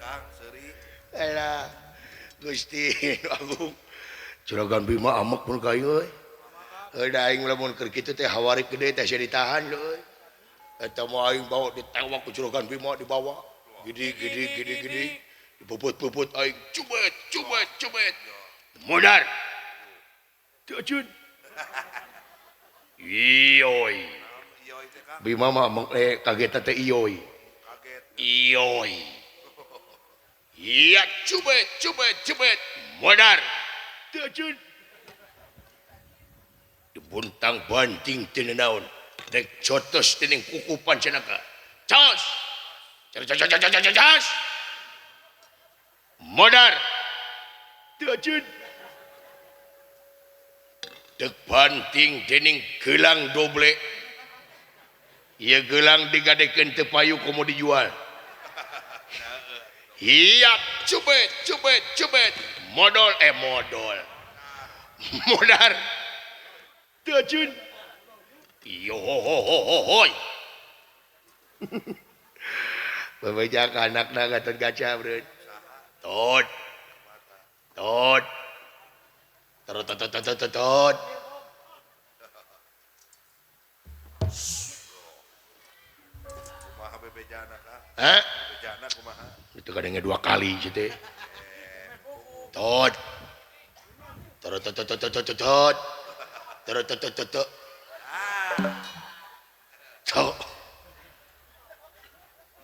Kang seuri. Alah Gusti Agung. Juragan Bima amek mun ka ieu euy. Heuh da aing lamun keur kitu teh hawari gede teh sia ditahan euy. Eta mah aing bawa ditewak ku Juragan Bima dibawa. Gede gede gede gede. Dipuput-puput aing cubet cubet cubet. Modar. Teu acun. Ioi. Bima mah kaget teh ioi. Kaget. Ioi. Iya cubet cubet cubet. Modar. Teu acun. Dibuntang banting teu naon. Rek cotos dening kuku Pancanaka. Cos. Cos cos cos cos cos. Modar. Teu acun. Dek banting dening gelang doble. Ieu gelang digadekeun teu payu komo dijual. Iya cubet cubet cubet. Modol modol. Modar. Teu acun. Yohohohohoi. Bebeja ka anakna Gatot Kaca beureut. Tot. Tot. Tot tot tot tot tot. Kumaha bebejana Kang? Hah? Bebejana kumaha? Itu kadangnya 2 kali sih teh. Tot. Tot tot tot tot tot tot. Tot tot tot tot tot. Tot.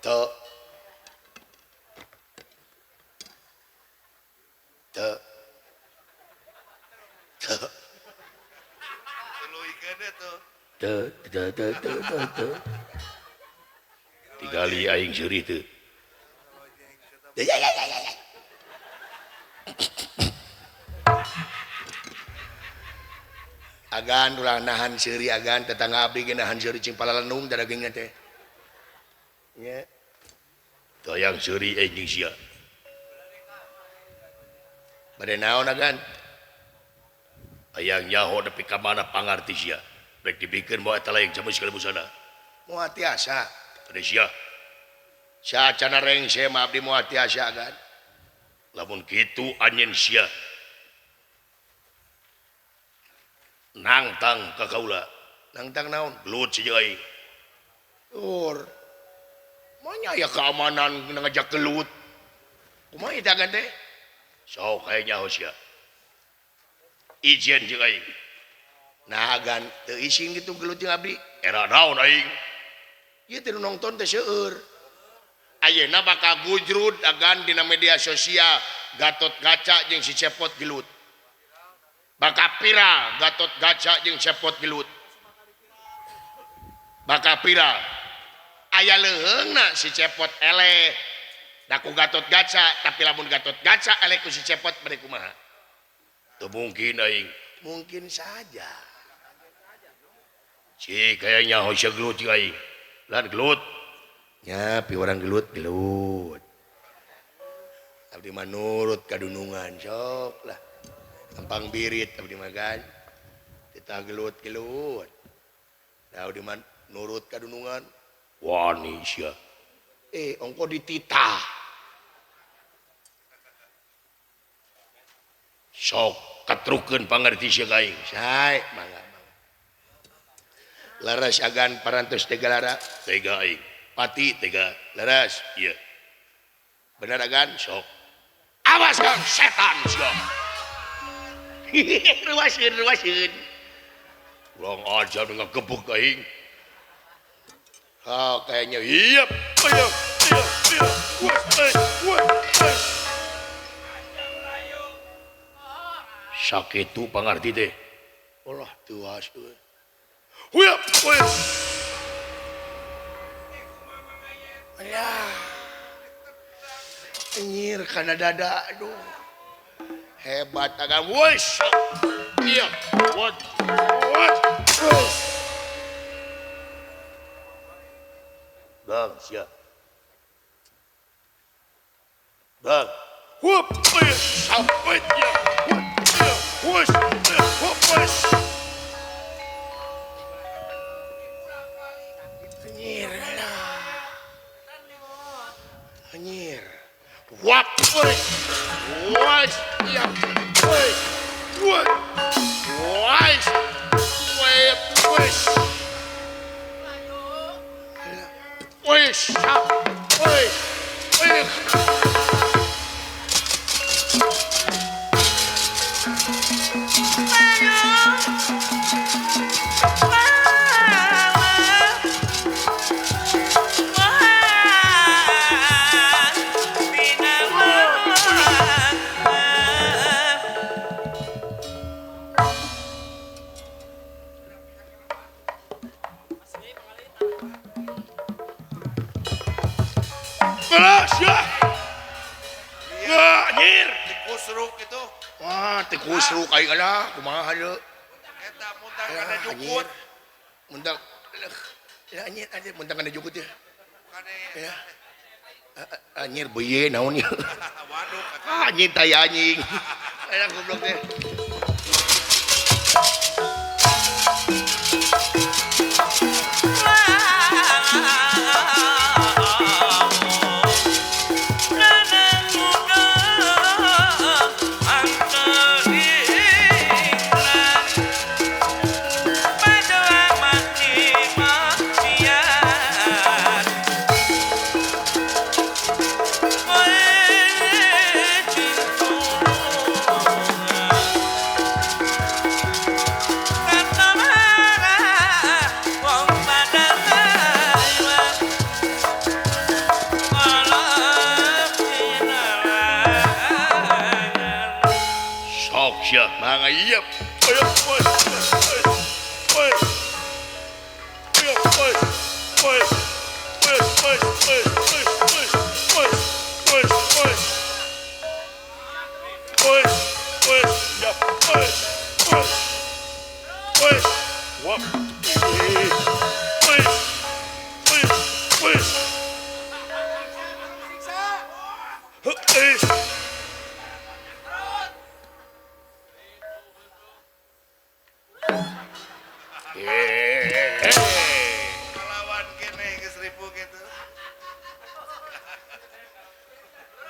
Tot. Tot. Tot. Tot tot tot tot tot. Tigali aing seuri teu. Ya ya ya ya. Agan ulah nahan seuri agan tetangga abdi ge nahan seuri cing palalenung dagingna teh. Nya. Toyang seuri jeung sia. Bade naon agan? Hayang nyaho nepi ka mana pangarti sia. Rek dibikeun moal eta lain jamu segala busana. Moal tiasa. Bade sia. Saacana rengse mah abdi moal tiasa agan. Lamun kitu anjeun sia. Nangtang ka kaula. Nangtang naon? Gelut si jeung aing. Ur. Manya aya keamanan ngajak gelut. Kumaha eta agan teh? Sok aya nyaho sia. Izin jeung aing. Nah agan teu ising kitu gelut jeung abdi. Era naon aing? Ieu teh nu nongton teh seueur. Ayeuna bakal gujrud agan dina media sosial Gatot Kaca jeung si Cepot gelut. Bakal viral Gatot Kaca jeung Cepot gelut. Bakal viral. Aya leuheungna si Cepot eleh. Da ku Gatot Kaca, tapi lamun Gatot Kaca eleh ku si Cepot bade kumaha? Teu mungkin aing. Mungkin saja. Cik aya nyaho sia gelut jeung aing. Lan gelut. Nya pi urang gelut gelut. Abdi mah nurut kadunungan sok lah. Gampang birit abdi mah kan. Kita gelut gelut. Da abdi mah nurut kadunungan. Wani sia. Ongko dititah. Sok katrukeun pangarti sia ka aing. Sae mangga mangga. Laras agan parantos tega lara. Tega aing. Pati tega laras. Ieu. Bener agan sok. Awas kang setan sia. Ruaseun ruaseun. Urang ajar ngagebug aing. Oh, kayaknya iya, iya, iya, iya. Sakitu pangarti teh. Allah tuas euy. Huyap, huyap. Alah. Nyir kana dada aduh. Hebat agan wes. Iya, what? What? Bang, sia. Bang. Hup, sampai ya. Hup, hup, wes. Nyir lah. Anjir. Wap, woi. Woi, ya. Woi. Woi. Woi. Woi, woi. Woi, woi. Woi. Tikus ruk aing lah kumaha deui eta muntah kana jukut muntah lah anjir anjir muntah kana jukut ya ya anjir beuye naon ieu waduk anjir tai anjing enak goblok teh.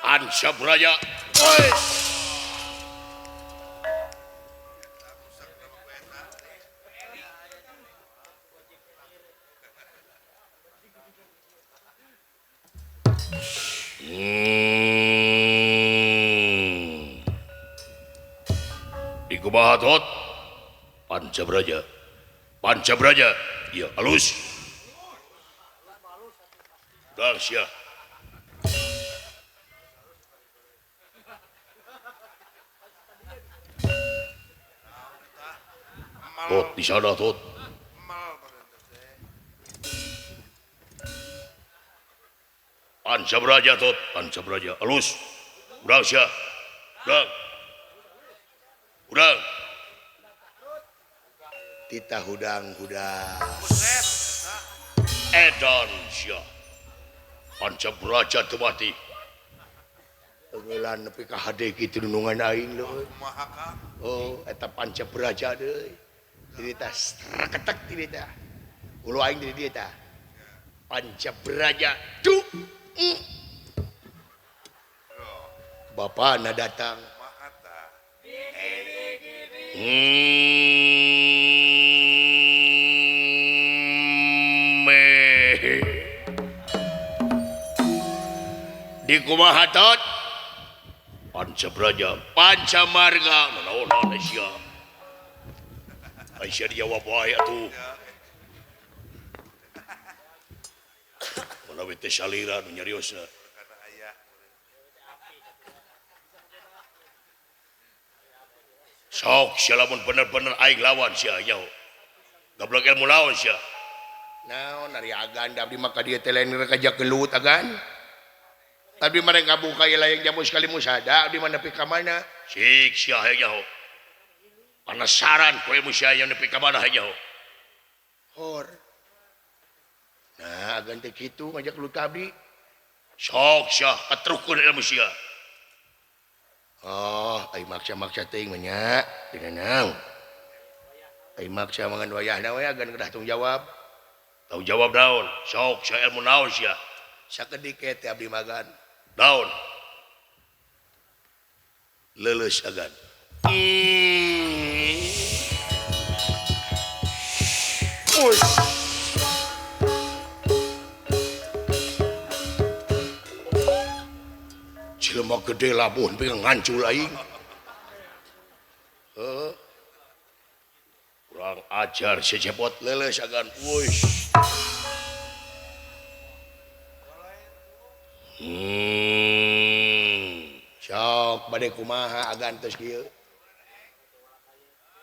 Ansyabraya. Woi. Di kumaha tot? Pancabraja. Pancabraja. Ieu halus. Dang sia. Tot di sana tot. Pancabraja tot, Pancabraja halus. Urang sia. Urang. Urang. Tita hudang-hudang. Edan sia. Pancabraja teu mati. Tenggelan nepi ka hade kitu nunungan aing leuh. Oh, eta Pancabraja deui. Jadi tas reketek ini tah. Ulu aing di dieu tah. Pancabraja du. Bapana datang. Di kumaha tot? Pancabraja, Pancamarga, naon-naon sia. Aisyah dijawab wae atuh. Manawi teh salira nu nyariosna. Sok sia lamun bener-bener aing lawan sia nyaho. Gablek ilmu lawan sia. Naon ari agan da abdi mah ka dieu teh lain rek ajak gelut agan. Abdi mah rek ngabuka ieu layang jamu sekali musada abdi mah nepi ka mana? Sik sia hayang nyaho. Penasaran kowe sia yang nepi ka mana nyaho. Hor. Nah, agan teh kitu ngajak lu ka abdi. Sok sia katrukeun ilmu sia. Oh, ai maksa-maksa teuing mah nya, dina naon. Ai maksa mangan wayahna we agan kedah tanggung jawab. Tanggung jawab naon? Sok sia ilmu naon sia? Sakedik teh abdi magan. Daun. Leuleus agan. Jelema gede labuh pengen ngancul aing. Kurang ajar si Cepot leuleus agan. Wuih. Sok bade kumaha agan tos kieu?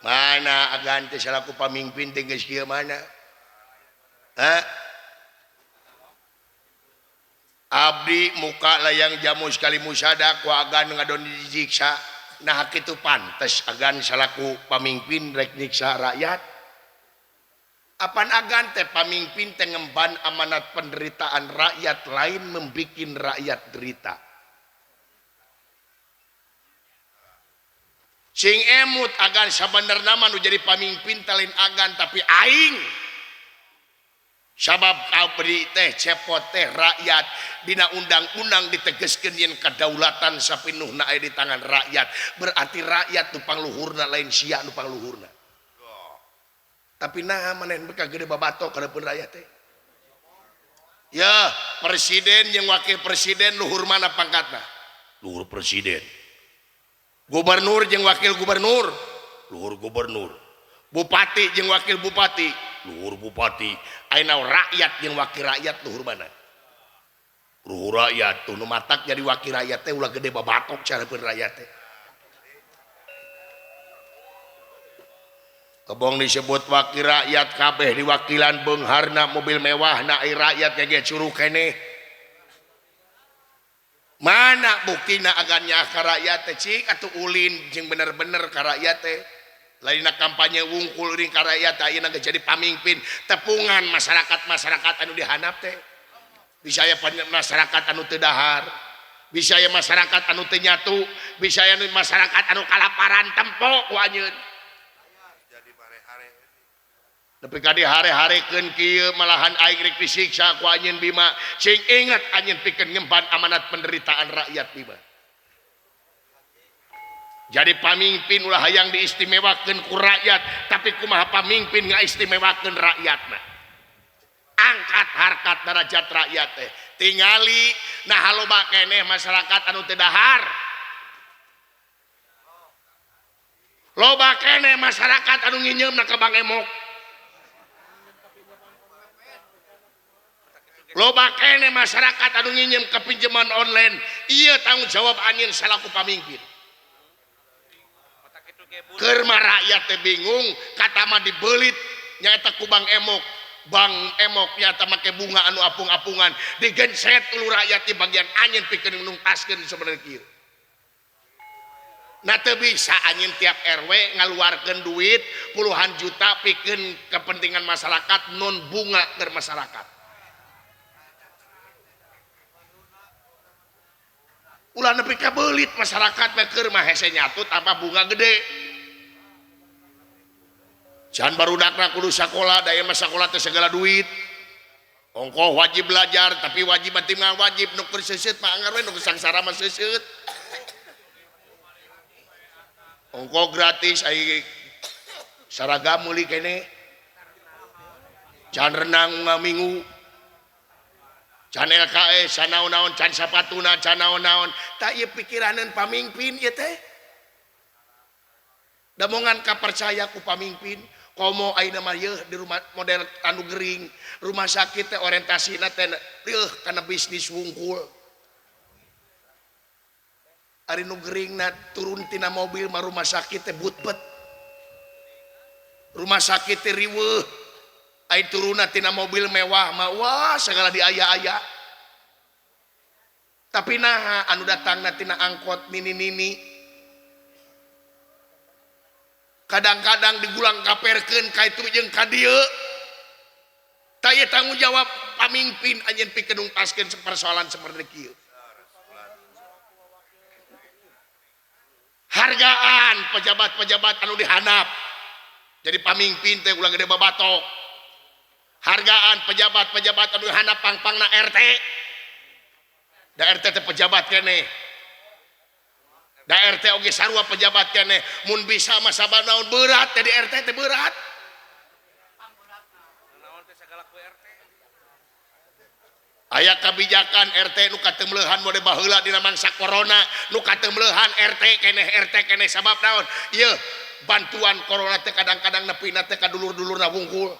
Mana agan teh salaku pamimpin teh geus kieu mana? Hah? Abdi muka layang jamu sekali musada ku agan ngadon disiksa. Nah kitu pantes agan salaku pamimpin rek nyiksa rakyat. Apan agan teh pamimpin teh ngemban amanat penderitaan rakyat lain membikin rakyat derita. Sing emut agan sabenerna mah nu jadi pamimpin teh lain agan tapi aing. Sabab abdi teh Cepot teh rakyat dina undang-undang ditegeskeun yen kedaulatan sapinuhna aya di tangan rakyat. Berarti rakyat nu pangluhurna lain sia nu pangluhurna. Tapi nah maneh beka gede babato kadeupeun rakyat teh. Ya, presiden jeung wakil presiden luhur mana pangkatna? Luhur presiden. Gubernur jeung wakil gubernur, luhur gubernur. Bupati jeung wakil bupati, luhur bupati. Ayeuna rakyat jeung wakil rakyat luhur mana? Luhur rakyat. Tuh nu matak jadi wakil rakyat teh ulah gede babatok careupeun rakyat teh. Kebong disebut wakil rakyat kabeh diwakilan beungharna mobil mewahna ai rakyat ge curug keneh. Mana buktina agan nyaah ka rakyat teh cik atuh ulin jeung bener-bener ka rakyat teh. Lainna kampanye wungkul ring ka rakyat ayeuna geus jadi pamimpin tepungan masyarakat-masyarakat anu dihanap teh. Bisa aya masyarakat anu teu dahar, bisa aya masyarakat anu teu nyatu, bisa aya masyarakat anu kalaparan tempo ku anjeun. Nepi ka dihare-harekeun kieu malahan aing rek disiksa ku anjeun Bima. Sing inget anjeun pikeun ngemban amanat penderitaan rakyat Bima. Jadi pamimpin ulah hayang diistimewakeun ku rakyat, tapi kumaha pamimpin ngaistimewakeun rakyatna. Angkat harkat derajat rakyat teh. Tingali nah loba keneh masyarakat anu teu dahar. Loba keneh masyarakat anu nginyeumna ka Bank Emok. Loba keneh masyarakat anu nginyeum ke pinjaman online. Ieu tanggung jawab anjeun salaku pamimpin. Keur mah rakyat teh bingung, kata mah dibelit nyaeta ku Bank Emok. Bank Emok nyaeta make bunga anu apung-apungan, digenset lu rakyat di bagian anjeun pikeun nungtaskeun sebenarnya kieu. Nah teu bisa anjeun tiap RW ngaluarkeun duit puluhan juta pikeun kepentingan masyarakat non bunga keur masyarakat. Ulah nepi ka beulit masyarakat mah keur mah hese nyatu tanpa bunga gede. Can barudakna kudu sakola, da ieu mah sakola teh segala duit. Ongkoh wajib belajar, tapi wajib mah teu wajib nu keur seuseut mah anggar we nu sangsara mah seuseut. Ongkoh gratis ai saragam meuli keneh. Can renang ngaminggu. Can LKS, can naon-naon, can sapatuna, can naon-naon. Tak ieu pikiraneun pamimpin ieu teh. Damongan kapercaya ku pamimpin, komo ayeuna mah yeuh di rumah model anu gering, rumah sakit teh orientasina teh yeuh kana bisnis wungkul. Ari nu geringna turun tina mobil mah rumah sakit teh butbet. Rumah sakit teh riweuh. Ai turunna tina mobil mewah mah wah segala diaya-aya. Tapi naha anu datangna tina angkot nini-nini. Kadang-kadang digulang kaperkeun ka itu jeung ka dieu. Tah ieu tanggung jawab pamimpin anjeun pikeun nungtaskeun persoalan seperti kieu. Hargaan pejabat-pejabat anu dihandap. Jadi pamimpin teh ulah gede babatok. Hargaan pejabat-pejabat anu dihandap pangpangna RT. Da RT teh pejabat keneh. Da RT oge sarua pejabat keneh. Mun bisa mah sabab naon berat teh di RT teh berat. Aya kebijakan RT nu katemleuhan mode baheula dina mangsa corona nu katemleuhan RT keneh sabab naon? Ieu bantuan corona teh kadang-kadang nepina teh ka dulur-dulurna wungkul.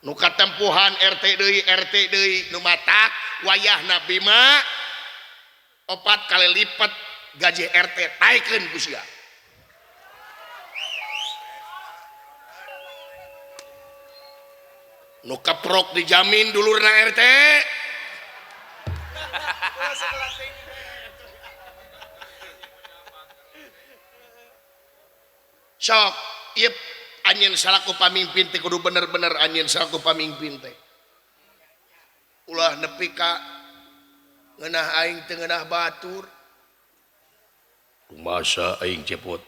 Nu katempuhan RT deui nu matak wayahna Bima 4 kali lipat gaji RT taikeun ku sia. Nu keprok dijamin dulurna RT. Sok ieu anjeun salaku pamimpin teh kudu bener-bener anjeun salaku pamimpin teh. Ulah nepi ka ngeunah aing teu ngeunah batur. Kumasa aing cepot.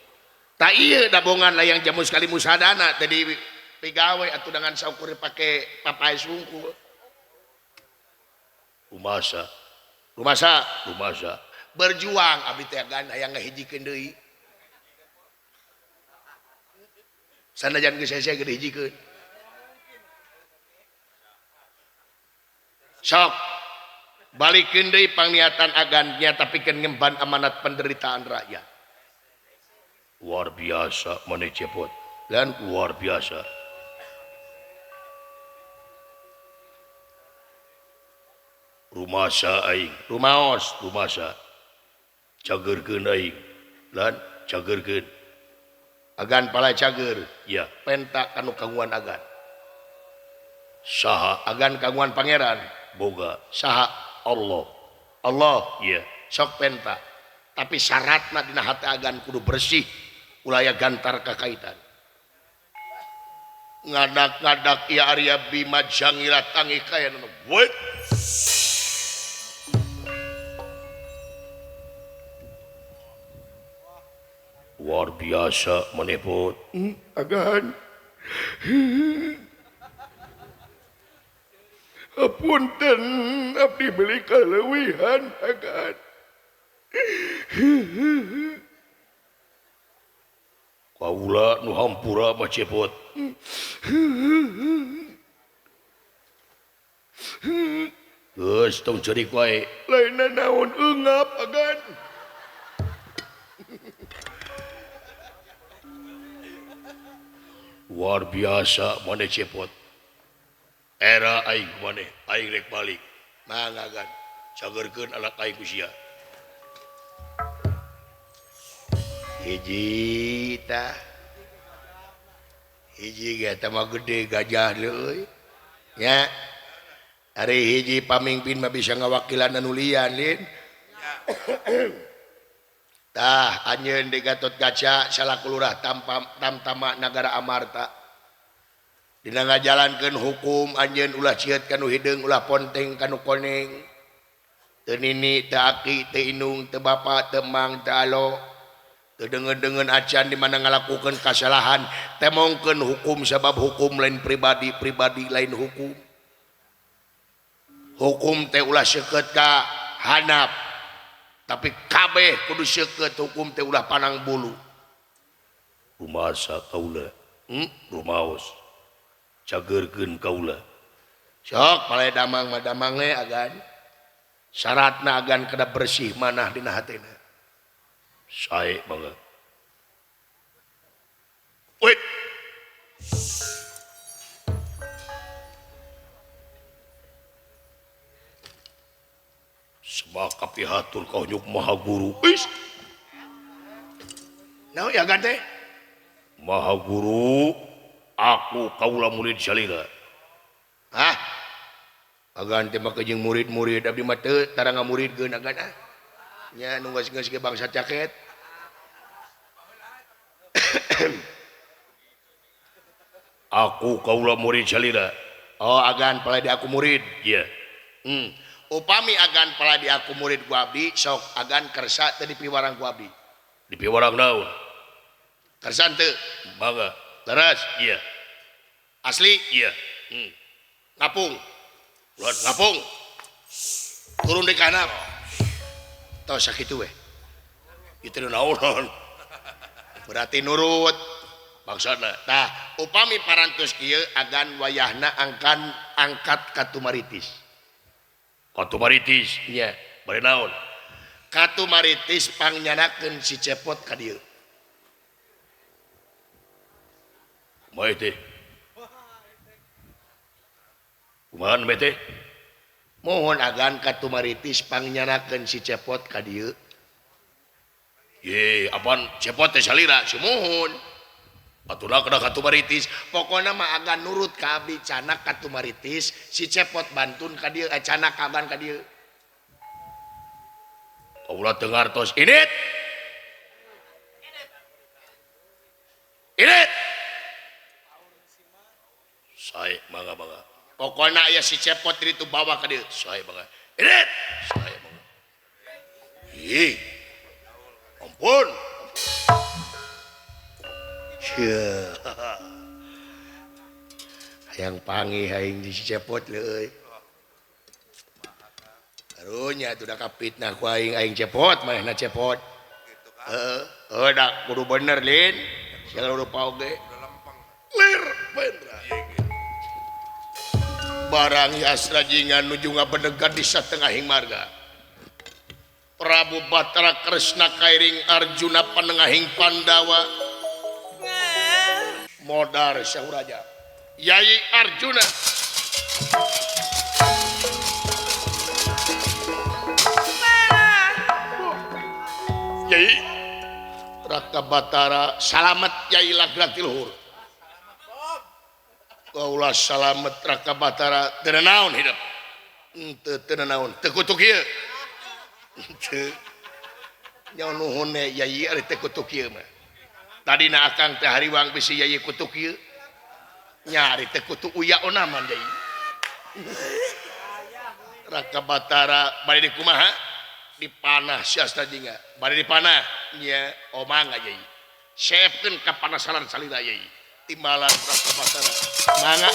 Ta ieu dabongan layang jamu sekali musadana teh di pigawe atuh dengan saukur pake papaes wungkul. Kumasa. Kumasa, kumasa. Berjuang abdi teh gan hayang ngahijikeun deui. Sanajan geus hese gede hijikeun. Sok balikeun deui pangniatan agan nya tapi keun ngemban amanat penderitaan rakyat. Luar biasa maneh cepot dan luar biasa. Rumasa aing, rumaos, rumasa. Cageurkeun aing lan cageurkeun. Agan pala cager, ya penta kanu kagungan agan. Saha agan kagungan pangeran, boga saha Allah. Allah, ya sok penta. Tapi syaratna dina hati agan kudu bersih, ulah aya gantar kakaitan. Ngadak-ngadak ieu Arya Bima jangila tangi kaya nu wet. Luar biasa menepot. Agan. Apunten abdi beli kaleuwihan agan. Kaula nu hampura mah cepot. Geus tong ceurik wae. Lainna naon eungap agan. Luar biasa maneh cepot. Era aing maneh, aing rek balik. Mangga gan, cagerkeun anak aing ku sia. Hiji tah. Hiji ge tah mah gede gajah leuy. Nya. Ari hiji pamimpin mah bisa ngawakilan anu lian lin. Tah anjeun di Gatot Kaca salaku lurah Tamtama Nagara Amarta. Dina ngajalankeun hukum anjeun ulah cieut kanu hideung ulah ponteng kanu koneng. Teu nini teu aki teu indung teu bapa teu mang teu alo. Teu deungeun-deungeun acan di mana ngalakukeun kasalahan temongkeun hukum sabab hukum lain pribadi, pribadi lain hukum. Hukum teh ulah seukeut ka handap. Tapi kabeh kudu seukeut hukum teh ulah panang bulu. Rumasa kaula, rumaos. Cageurkeun kaula. Sok palai damang mah damang we agan. Syaratna agan kada bersih manah dina hatena. Sae mangga. Wait. Sebab kapihatur kau nyuk maha guru. Is. Naon ya gan teh? Maha guru, aku kaula murid salila. Hah? Agan teh mah jeung murid-murid abdi mah teu tara ngamuridkeun agan ah. Nya nu geus-geus ge bangsa caket. Aku kaula murid salila. Oh agan paladi aku murid. Iya. Upami agan paladi aku murid ku abdi sok agan kersa teu dipiwarang ku abdi. Dipiwarang naon? Kersa teu? Mangga. Leres? Iya. Asli? Iya. Ngapung. Luar ngapung. Turun di kanap. Tau sakitu we. Itu naon. Berarti nurut. Maksudna tah upami parantos kieu agan wayahna angkan angkat katumaritis. Katumaritis nya bari naon? Katumaritis pangnyandakeun si Cepot ka dieu. Kumaha teh? Kumaha teh? Mohon agan katumaritis pangnyandakeun si Cepot ka dieu. Ye, apaan Cepot teh salira sumuhun. Atulah kena katumaritis pokokna mah agan nurut ka abdi canak katumaritis si Cepot bantun ka dieu canak kaban ka dieu. Kaula teu ngartos init. Init. Sae mangga mangga. Pokokna aya si Cepot di ditu bawa ka dieu. Sae mangga. Init. Sae mangga. Ih. Ampun. Hayang panggih aing di si Cepot leuy. Karunya atuh da kapitnah ku aing aing Cepot manehna Cepot. Heeh, heuh da kudu bener lin. Sia rupa oge. Lir bendra. Barang yasra jingan nuju ngabenegan di satengahing marga. Prabu Batara Kresna kairing Arjuna panengahing Pandawa. Modar Syahuraja Yai Arjuna Yai Raka Batara salamet Yai lagrak ti luhur Kaula salamet Raka Batara teu naon hidup henteu teu naon teu kutuk ieu henteu nya nuhun Yai ari teu kutuk ieu mah. Tadina akang teh hariwang bisi Yai kutuk ieu. Nyari teh kutuk uya onaman deui. Raka Batara bade dikumaha? Dipanah si Astra Jingga. Bade dipanah nya omang Yai. Seepkeun ka panasaran salira Yai. Timbalan Raka Batara. Mangga.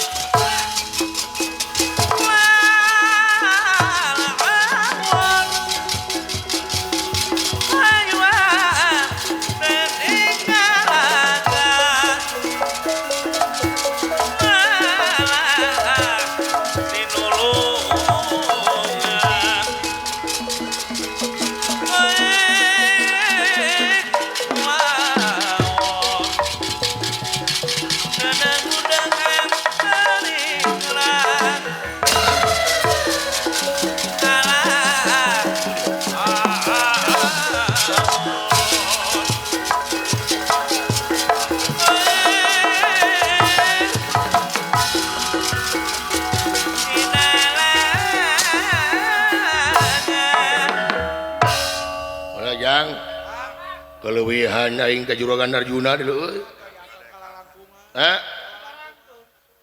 Kelewihan aing ka juragan Arjuna dulu euy. Ha?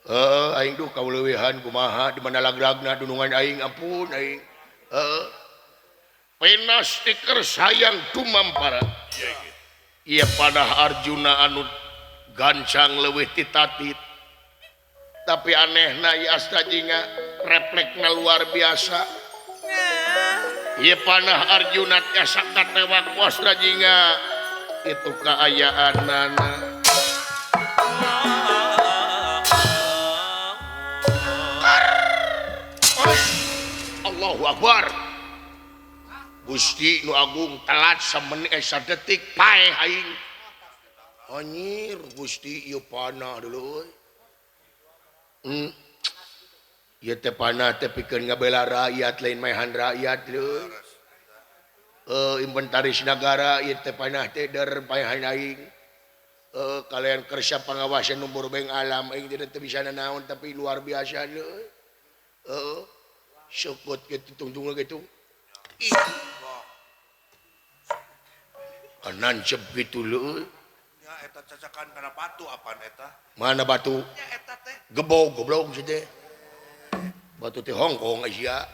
Heeh, aing duh kaleuwihan kumaha di mana lagragna dunungan aing ampun aing. Heeh. Penas tiker sayang tumampara. Ieu panah Arjuna anu gancang leuwih ti tatit. Tapi anehna ieu Astra Jingga refleksna luar biasa. Ieu panah Arjuna tiasa katewak ku Astra Jingga. Itu kaayaanana. Allahu Akbar. Gusti nu agung telat samenit sadetik paeh aing. Anjir Gusti ieu panah dulu euy. Ieu teh panah teh pikeun ngabela rakyat lain maehan rakyat leuy. Inventaris nagara ieu teh panah teh der paehan aing. Kalian kersa pengawasan nu beng alam aing teu bisa nanaon tapi luar biasa leuy. Syukut gitu tungtung gitu. Kanan cep gitu leuy. Nya eta cacakan kana batu apaan eta? Mana batu? Nya eta teh. Gebog goblok sih teh. Batu teh Hongkong Asia.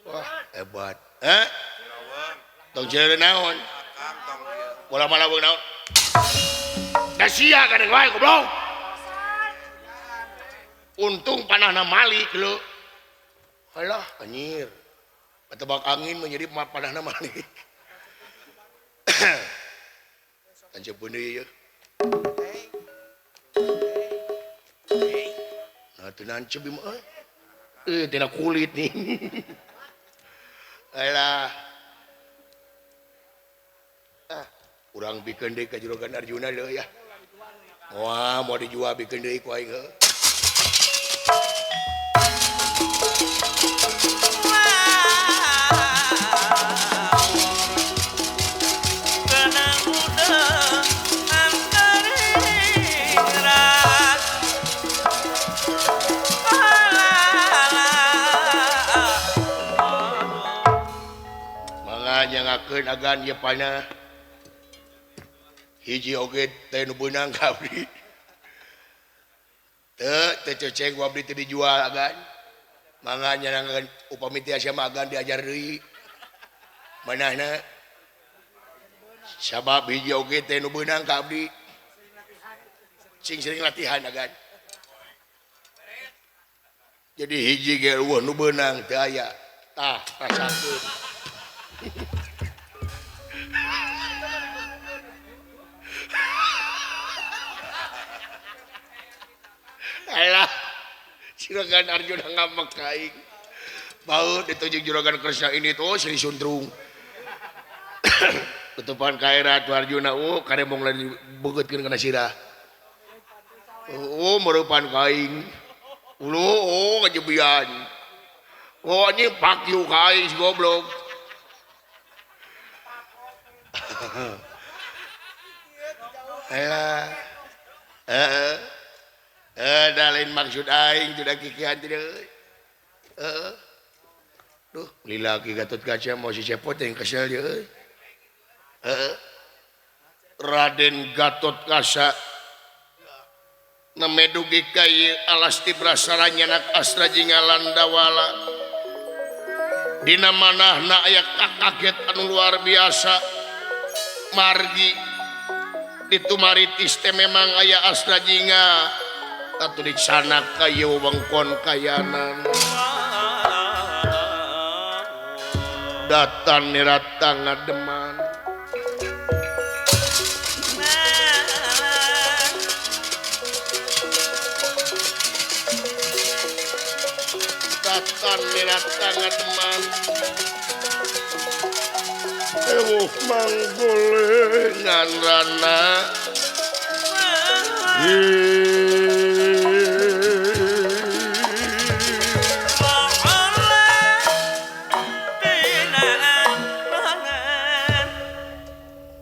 Wah, hebat. Hah? Tong jeung naon? Bola malaweng naon? Da sia gandeng wae goblok. Untung panahna malik lho. Alah anjir. Ketebak angin menjadi panahna malik. Tancep deui ieu. Nah teu nancep ieu mah euy. Tina kulit nih. Alah. Ah, urang bikeun deui ka Juragan Arjuna leuh ya. Wah, mau dijual bikeun deui ku aing heuh. Nyangakeun agan ieu panah hiji oge teh nu beunang ka abdi teu teu ceceng ku abdi teu dijual agan mangga nyanangan upami tiasa mah agan diajar deui manahna sabab hiji oge teh nu beunang ka abdi sing sering latihan agan jadi hiji ge eueuh nu beunang teu aya tah rasakeun. Alah, Juragan Arjuna ngambek ka aing. Baut ditunjuk Juragan Kresna ini tuh Sri Sundrung. Tutupan kaera tu Arjuna oh karemong lain begeutkeun kana sirah. Oh merupan ka aing. Ulu oh kajebian. Oh anjing pakyu ka aing si goblok. Alah. Heeh. Da lain maksud aing sudah kikian tidak. Heeh. Duh, lilaki Gatot Kaca mau si Cepot yang kesel dia euy. Heeh. Raden Gatot Kaca neme dugi ka ieu alas tibrasara nyanak astra jingalan dawala. Dina manahna aya kakaget anu luar biasa. Margi ditumaritis teh memang aya astra jinga atuh dicanak ka ieu wewengkon kayanan. Datan nirata ngademan. Datan nirata ngademan. Ewuh manggolengan rana.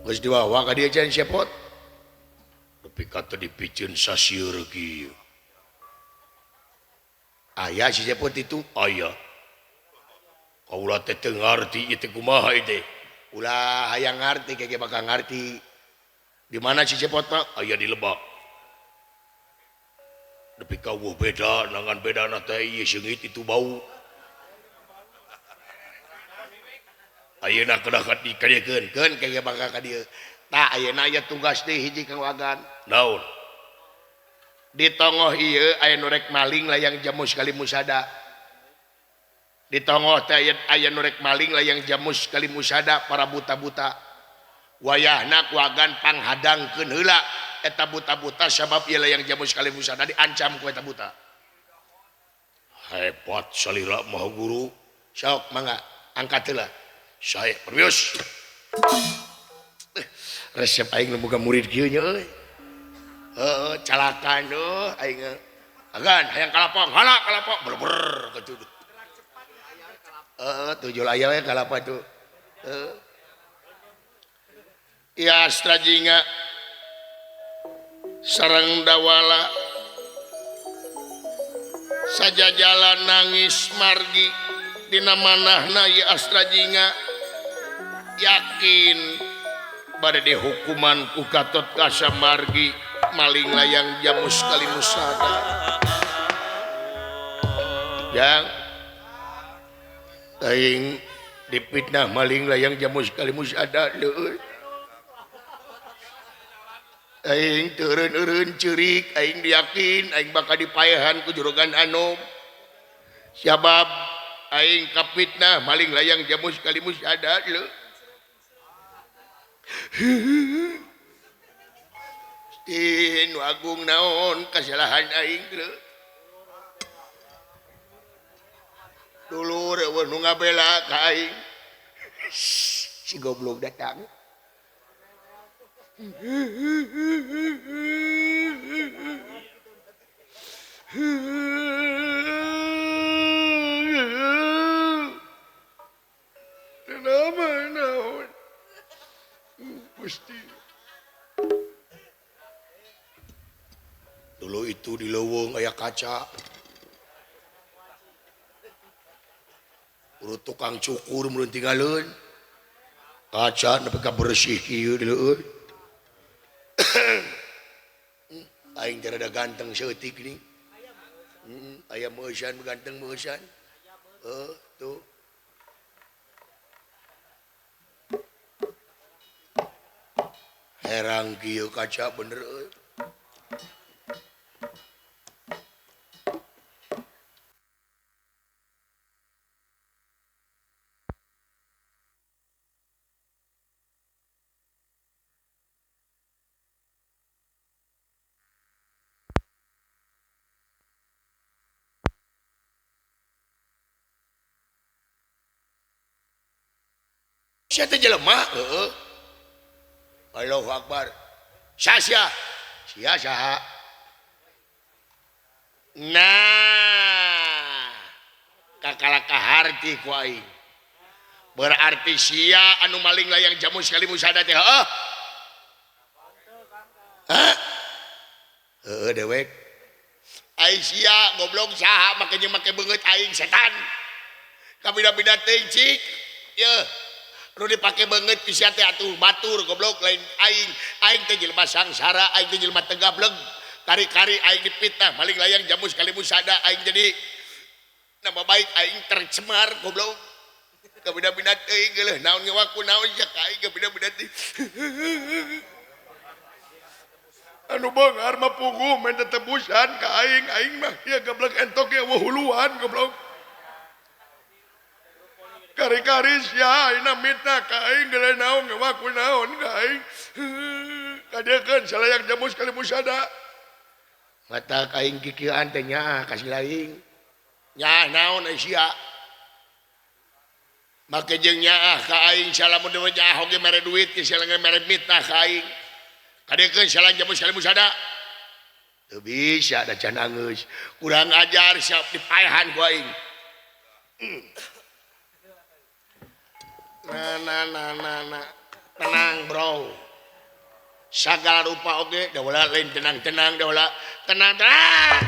Geus diwawa ka dieu can cepot. Nepi ka teu dipiceun sasieur kieu. Aya si cepot itu aya. Kaula teh teu ngarti ieu teh kumaha ieu teh. Ulah hayang ngarti kege bakal ngarti. Di mana si cepot mah? Aya di lebak. Nepi ka eueuh beda nangan bedana teh ieu seungit itu bau. Ayeuna kedah dikadiekeun keun kege bakal ka dieu. Tah ayeuna aya tugas deui hiji Kang Wagan. Naon? Di tongoh ieu aya nu rek maling layang jamus kali musada. Di tongoh teh aya nu rek maling layang jamus kali musada para buta-buta. Wayahna ku Wagan panghadangkeun heula eta buta-buta sabab ieu layang jamus kali musada diancam ku eta buta. Hebat salira Maha Guru. Sok mangga angkat heula. Saya permios. Resep aing nu boga murid kieu nya euy. Heeh, calakan euy aing. Agan hayang kalapang, hala kalapang berber kitu. Heeh, tujul aya we kalapa tuh. Heeh. Ya Astra Jingga sareng Dawala sajajalan nangis margi dina manahna ieu Astra Jingga yakin bade dihukuman ku Gatot Kaca margi maling layang jamus kali musada. Yang aing dipitnah maling layang jamus kali musada leuy. Aing teu eureun-eureun ceurik, aing diyakin aing bakal dipaehan ku juragan Anom. Sabab aing kapitnah maling layang jamus kalimus ada leu. Gusti nu agung naon kasalahan aing leu. Dulur eueuh nu ngabela ka aing. Si goblok datang. Nama naon Gusti. Dulu itu di leuweung aya kaca. Urut tukang cukur mun tinggaleun. Kaca nepi ka bersih kieu di leuweung. Aing teh rada ganteng seutik nih. Aya meusan ganteng meusan. Tuh. Herang kieu kaca bener euy. Sia teh jelema heueuh. Allahu Akbar. Sia sia saha? Nah, kakalaka harti ku aing. Berarti sia anu maling layang jamu sekali musada teh heueuh. Hah? Heueuh dewek. Ai sia goblok saha make jeung make beungeut aing setan. Kabida-bida teuing cik. Yeuh. Nu dipake beungeut ku sia teh atuh batur goblok lain aing. Aing teh jelema sangsara, aing teh jelema tegableg. Kari-kari aing dipitnah maling layang jamu sekali musada aing jadi nama baik aing tercemar goblok. Kabida-bida teuing geuleuh naon ngewaku naon sia ka aing kabida-bida teuing. Anu beunghar mah puguh menta tebusan ka aing, aing mah ieu goblok entok ge huluan goblok. Kari-kari sia ayeuna mitnah ka aing geuleuh naon ngewaku naon ka aing. Kadekeun salayang jamu sekali musada. Mata aing kikieuan teh nyaah ka si laing. Nyaah naon ai sia? Make jeung nyaah ka aing salamun deui nyaah oge mere duit ke sia mere mitnah ka aing. Kadekeun salayang jamu sekali musada. Teu bisa da can anggeus. Kurang ajar siap dipaehan ku aing. Nah, nah, nah, nah, nah. Tenang bro. Sagala rupa oge da ulah lain tenang-tenang da ulah tenang tenang.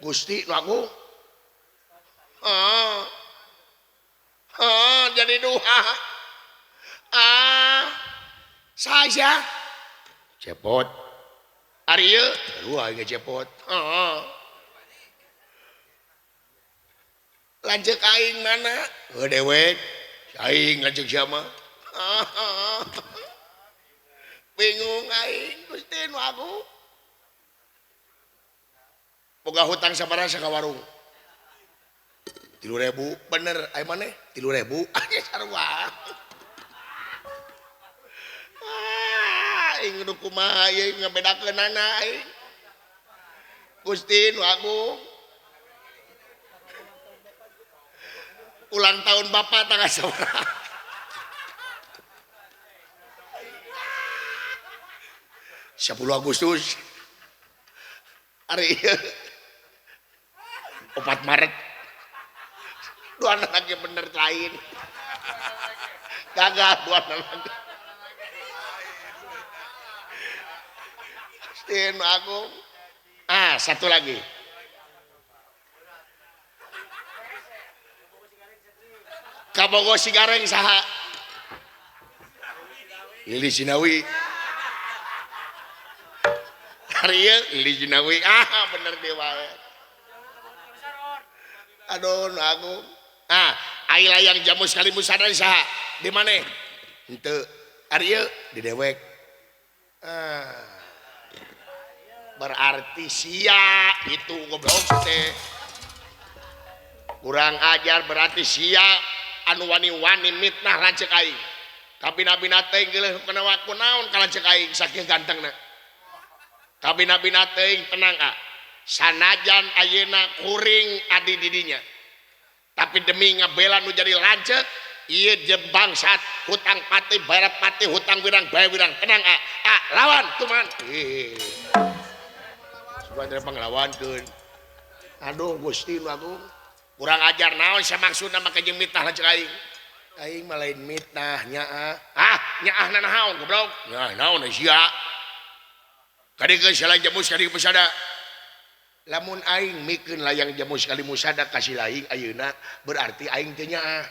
Gusti nu agung. Jadi dua. Saya cepot. Ari ieu dua ge cepot. Lanceuk aing mana? Heuh dewek. Aing lanceuk sia mah. Bingung aing Gusti nu agung. Boga hutang sabaraha ka warung? 3.000 bener aya maneh 3.000 aya sarua. Aing nu kumaha ieu ngabedakeunana aing. Gusti nu agung. Ulang tahun bapak tanggal sabaraha? 10 Agustus. Ari ieu 4 Maret. Dua anak lagi bener lain. Gagal dua anak lagi. Gusti nu agung. Satu lagi. Kabogo Sigareng saha? Lili Sinawi. Ari ieu dina WA bener deui wae. Aduh nu agung. Ah, ai layang jamus kali musada saha? Di maneh? Henteu. Ari ieu di dewek. Ah. Berarti sia itu goblok teh. Kurang ajar berarti sia anu wani-wani mitnah lanceuk aing. Kabina-bina teuing geuleuh kana waku naon ka lanceuk aing saking gantengna. Kabina-bina teuing tenang ah. Sanajan ayeuna kuring adi didinya. Tapi demi ngabela nu jadi lanceuk ieu jeung bangsat hutang pati bayar pati hutang wirang bayar wirang tenang ah. Ah lawan tuman. Sugan panglawankeun. Aduh Gusti nu agung. Kurang ajar naon sia maksudna make jeung mitnah lanceuk aing. Aing mah lain mitnah nyaah. Ah, nyaahna naon goblok? Nyaah naon sia? Kadikeun sia layang jamus kali musada. Lamun aing mikeun layang jamus kali musada ka si laing ayeuna berarti aing teh nyaah.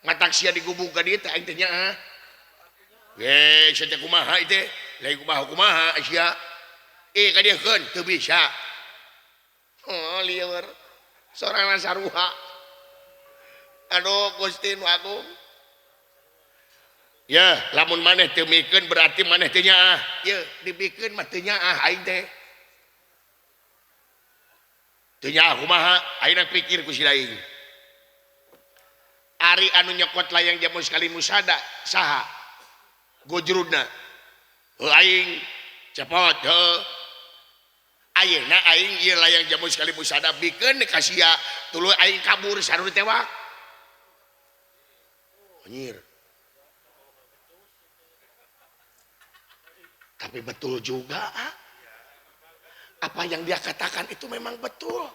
Matak sia digubug ka dieu teh aing teh nyaah. Ge sia teh kumaha ieu teh? Lain kumaha kumaha sia? Eh kadiekeun teu bisa. Oh lieur. Sorangan saruha. Aduh Gusti nu agung. Ya, lamun maneh teu mikeun berarti maneh teu nyaah. Ye, dibikeun mah teu nyaah aing teh. Teu nyaah kumaha? Ayeuna pikir ku si laing. Ari anu nyokot layang jamus kali musada saha? Gojrudna. Heuh aing cepot heuh. Ayeuna aing ieu layang jamus kali musada bikeun ka sia tuluy aing kabur sarua tewak. Anjir. Tapi betul juga ah. Apa yang dia katakan itu memang betul.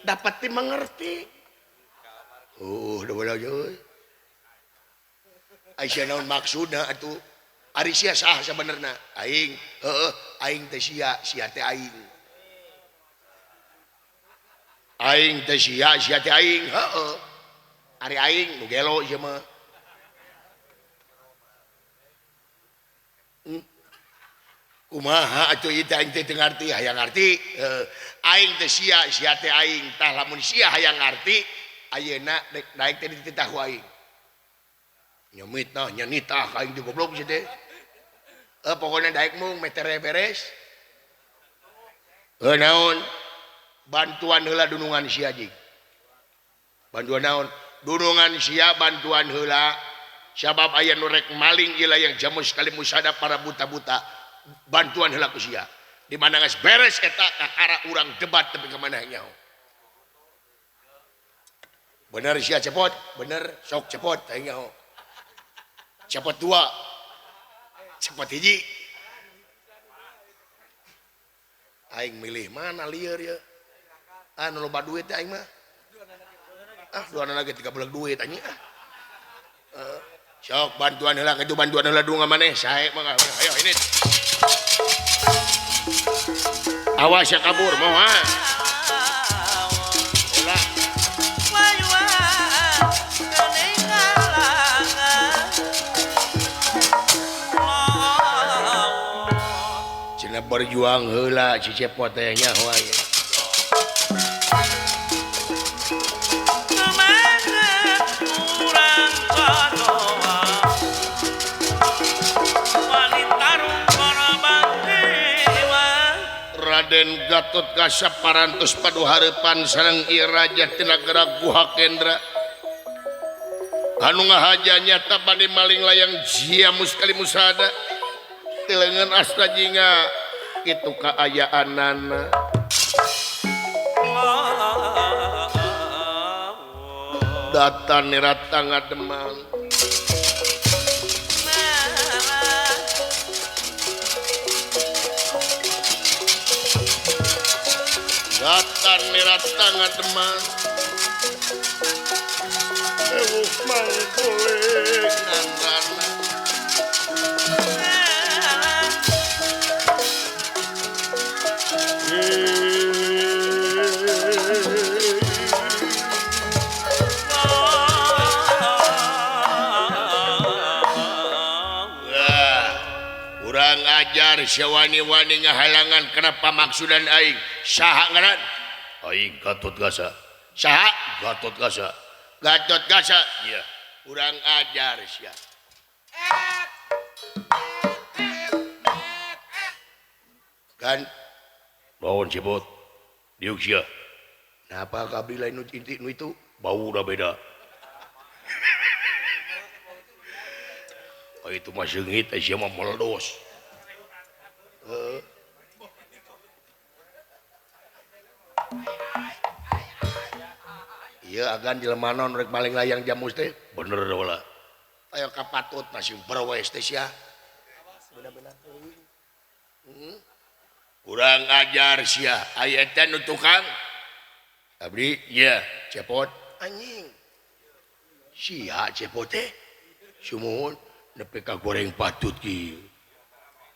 Dapat dimengerti. Oh, udah euy. Aisyah naon maksudna atuh? Ari sia sah sabenerna? Aing, heueuh, aing teh sia, sia teh aing. Aing teh sia, sia teh aing, heueuh. Ari aing nu gelo ieu mah. Kumaha atuh ieu teh aing teh teu ngarti, hayang ngarti. Heueuh, aing teh sia, sia teh aing. Tah lamun sia hayang ngarti, ayeuna dek daek teh dititah ku aing. Nyemitah, nyenitah aing teh goblok sia teh. Pokoknya daek mung metere beres. Naon? Bantuan heula dunungan sia jig. Bantuan naon? Dunungan sia bantuan heula. Sabab aya nu rek maling ieu layang jamus kali musada para buta-buta. Bantuan heula ku sia. Di mana geus beres eta kakara urang debat tepi ka mana nyaho. Bener sia cepot, bener sok cepot aing nyaho. Cepot dua. Cepot hiji. Aing milih mana lieur ya. Ah nu loba duit teh aing mah. Ah dua lagi 3 beleg duit anjing ah. Sok bantuan heula kitu bantuan heula dunga maneh sae mah. Ayo ini. Awas ya kabur mau ah. Heula. Cenah berjuang heula si cepot teh nyaho aya. Raden Gatot Kaca parantos padu hareupan sareng ieu raja ti nagara Guha Kendra. Anu ngahaja nyata bade maling layang Jamus kali musada. Ti leungeun asta jingga kitu kaayaanana. Data nirata ngademang. Data nirata ngademang. Ewuh mangkuling nandana. Kurang ajar sewani-wani ngahalangan kenapa maksudan aing. Saha ngaran? Aing Gatot Kaca. Saha? Gatot Kaca. Gatot Kaca. Iya. Kurang ajar sia. Kan naon cepot? Diuk sia. Napa kabdi lain nu inti nu itu? Bau udah beda. Oh, itu mah seungit sia mah meledos. Heeh. Iya agan jelema naon rek maling layang jamus teh bener wala. Ayo ka patut masih berwes teh sia. Bener-bener teuing. Heeh. Kurang ajar sia. Aya teh nu tukang. Abdi ieu cepot anjing. Sia cepot teh. Sumuhun nepi ka goreng patut kieu.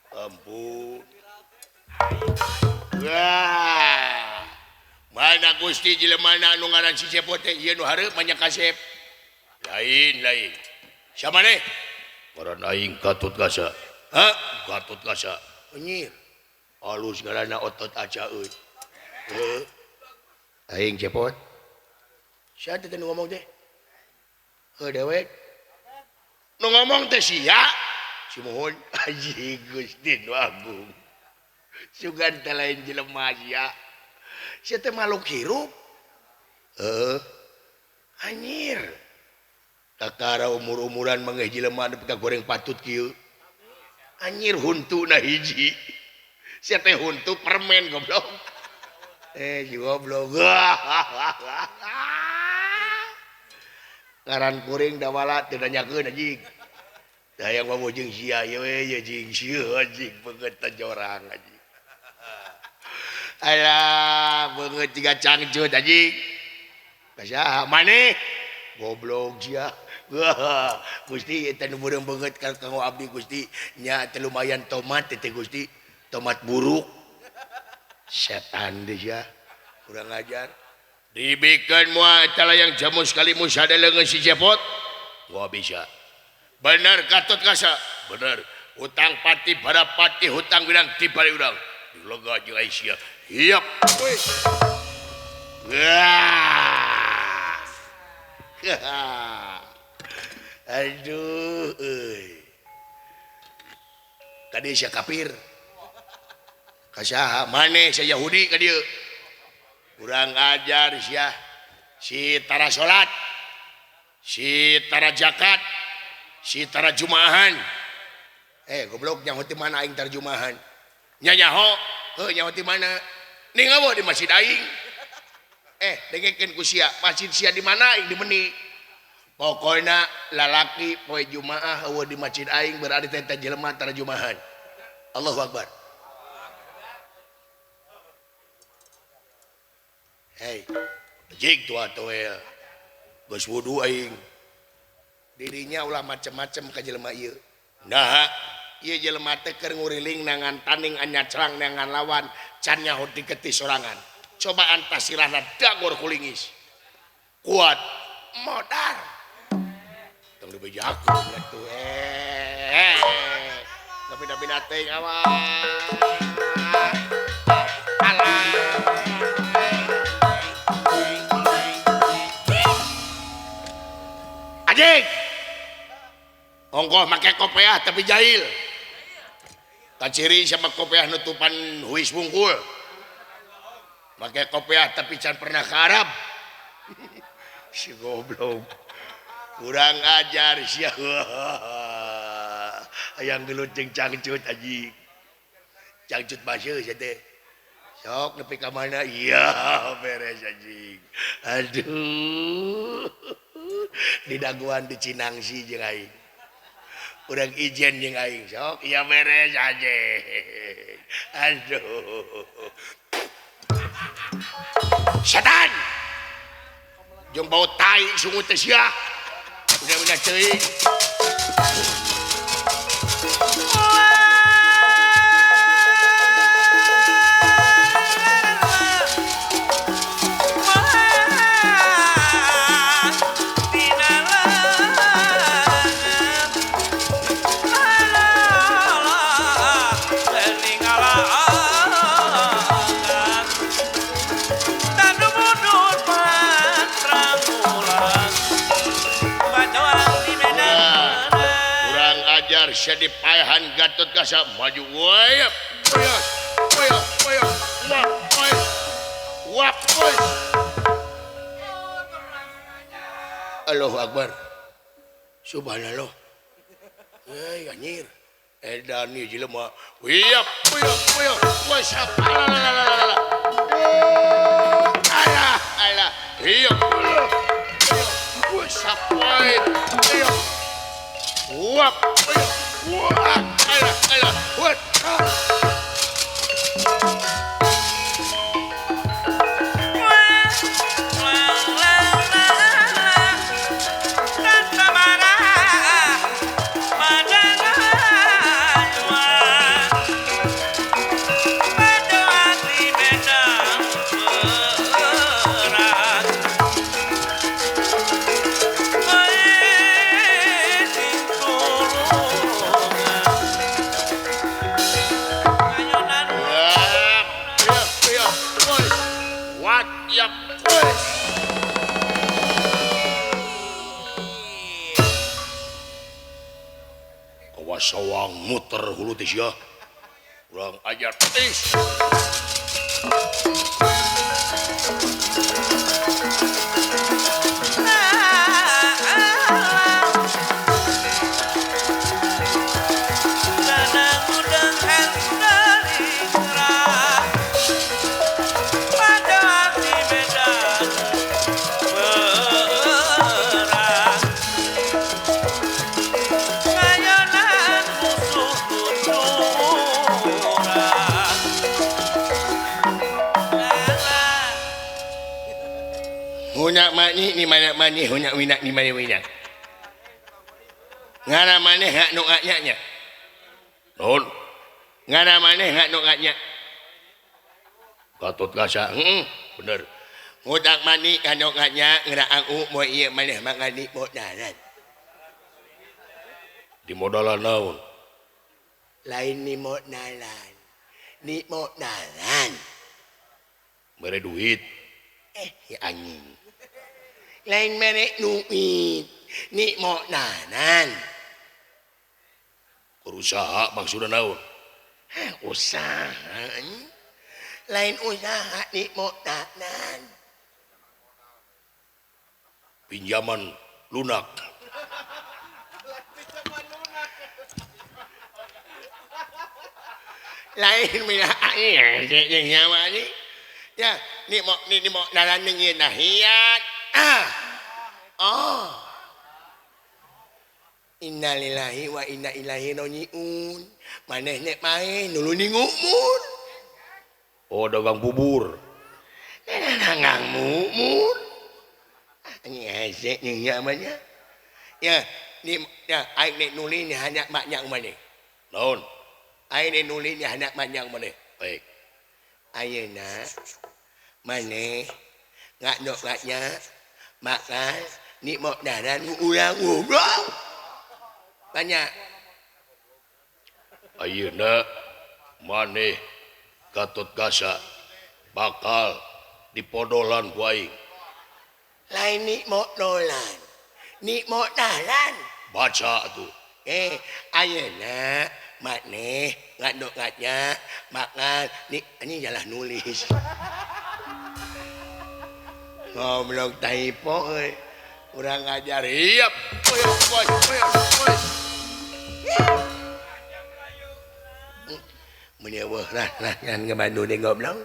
Ampun. Wah. Mana Gusti jelema anu ngaran si Cepot teh ieu nu hareup mah nya kasep. Lain lain. Samaneh? Ngaran aing Gatot Kaca. Hah? Gatot Kaca. Anjir. Alus ngaranna otot aca euy. Heuh. Aing Cepot. Sia teh nu ngomong teh? Heuh dewek. Nu ngomong teh sia. Sumuhun anjing Gusti nu agung. Sugan teh lain jelema sia. Sia teh makhluk hirup. Heeh. Anjir. Kakara umur-umuran mangeh jelema nepi ka goreng patut kieu. Anjir huntuna hiji. Sia teh huntu permen goblok. Eh si goblok. Ngaran kuring dawala teu nanyakeun anjing. Hayang mah jeung sia ieu we ye jeung sia anjing beungeut teh jorang anjing. Alah beungeut jiga cangcut anjing. Kasaha maneh? Goblok sia. Wah, Gusti eta nu beureum beungeut ka kanggo abdi Gusti nya teh lumayan tomat teh Gusti. Tomat buruk. Setan deh sia. Kurang ajar. Dibikeun moal eta layang jamus kali musada leungeun si Cepot. Wah bisa. Bener Gatot Kaca. Bener. Hutang pati pada pati hutang wirang ti bari urang. Dilega jeung ai sia. Hiap. Wah. Aduh euy. Ka dieu sia kafir. Ka saha maneh sia Yahudi ka dieu. Kurang ajar sia. Si tara salat. Si tara zakat. Si tara jumahan. Eh goblok nyaho ti mana aing tara jumahan? Nya nyaho, heuh nyaho ti mana? Ningawo di masjid aing. Eh dengekeun ku sia, masjid sia di mana aing di meni. Pokona lalaki poe Jumaah eueuh di masjid aing berarti teh jelema tara jumahan. Allahu Akbar. Hei, jig tua toel. Geus wudu aing. Dirinya ulah macem-macem ka jelema ieu. Nah, ieu jelema teh keur nguriling nangan taning anyacrang nangan lawan can nyaho diketi sorangan. Coba antas sirahna dagor kulingis. Kuat modar. Tong dibejakeun atuh eh. Tapi-tapi teuing awas. Alah. Anjing. Ongkoh make kopeah tapi jahil. Kaciri sama kopeah nutupan huis bungkul. Make kopeah tapi can pernah ke Arab. Si goblok. Kurang ajar sia. Hayang gelut jeung cangcut anjing. Cangcut baseuh sia teh. Sok nepi ka mana? Iya, beres anjing. Aduh. Di daguan di Cinangsi jeung aing. Urang ijen jeung aing sok iya beres anjing. Aduh. Setan. Jeung bau tai sungut teh sia. Udah-udah teuing. Tina Ajar sia dipaehan Gatot Kaca maju wae. Wah, wah, wah, wah. Wah, wah. Allahu Akbar. Subhanallah. Eh anjir. Edan ieu jelema. Wiap, wiap, wiap. Wah, alah. Alah, alah. Iya. Wah, sapoe. Iya. Wah, wah, alah, alah. Wah. Sawang muter hulu teh sia. Urang ajar tis. Hunak mani ni mana mani hunak winak ni mana winak. Ngara maneh hak nu nya. Naon? Ngara maneh hak nu nya. Gatot Kaca, heeh, bener. Hudak mani ka nu nya ngera aku moe ieu maneh mangani modalan. Di modalan naon? Lain ni modalan. Ni modalan. Mere duit. Eh, ya anjing. Lain merek duit ni modalan. Usaha maksudna naon? Hah, usaha. Lain usaha ni modalan. Pinjaman lunak. Lain mina nyawa ni. Ya, ni mo ni ni modalan ni nahiat. Ah. Oh. Innalillahi wa inna ilaihi rajiun. Maneh nek pae nulu ningumur. Oh, dagang bubur. Dagang bubur. Ini hese ning nya. Ya, ni ya aing nek nuli ni hanyak banyak maneh. Naon? Aing nek nuli ni hanyak banyak maneh. Baik. Ayeuna maneh ngak nya makan ni modalan urang goblok. Banyak. Ayeuna maneh Gatot Kaca bakal dipodolan ku aing. Lain ni modolan. Ni modalan. Baca atuh. Eh, ayeuna maneh ngadok-ngadnya makan ni anjing jalah nulis. Goblok typo euy. Urang ngajar hiap. Meni eueuh nah nah ngan ngabandu deui goblok.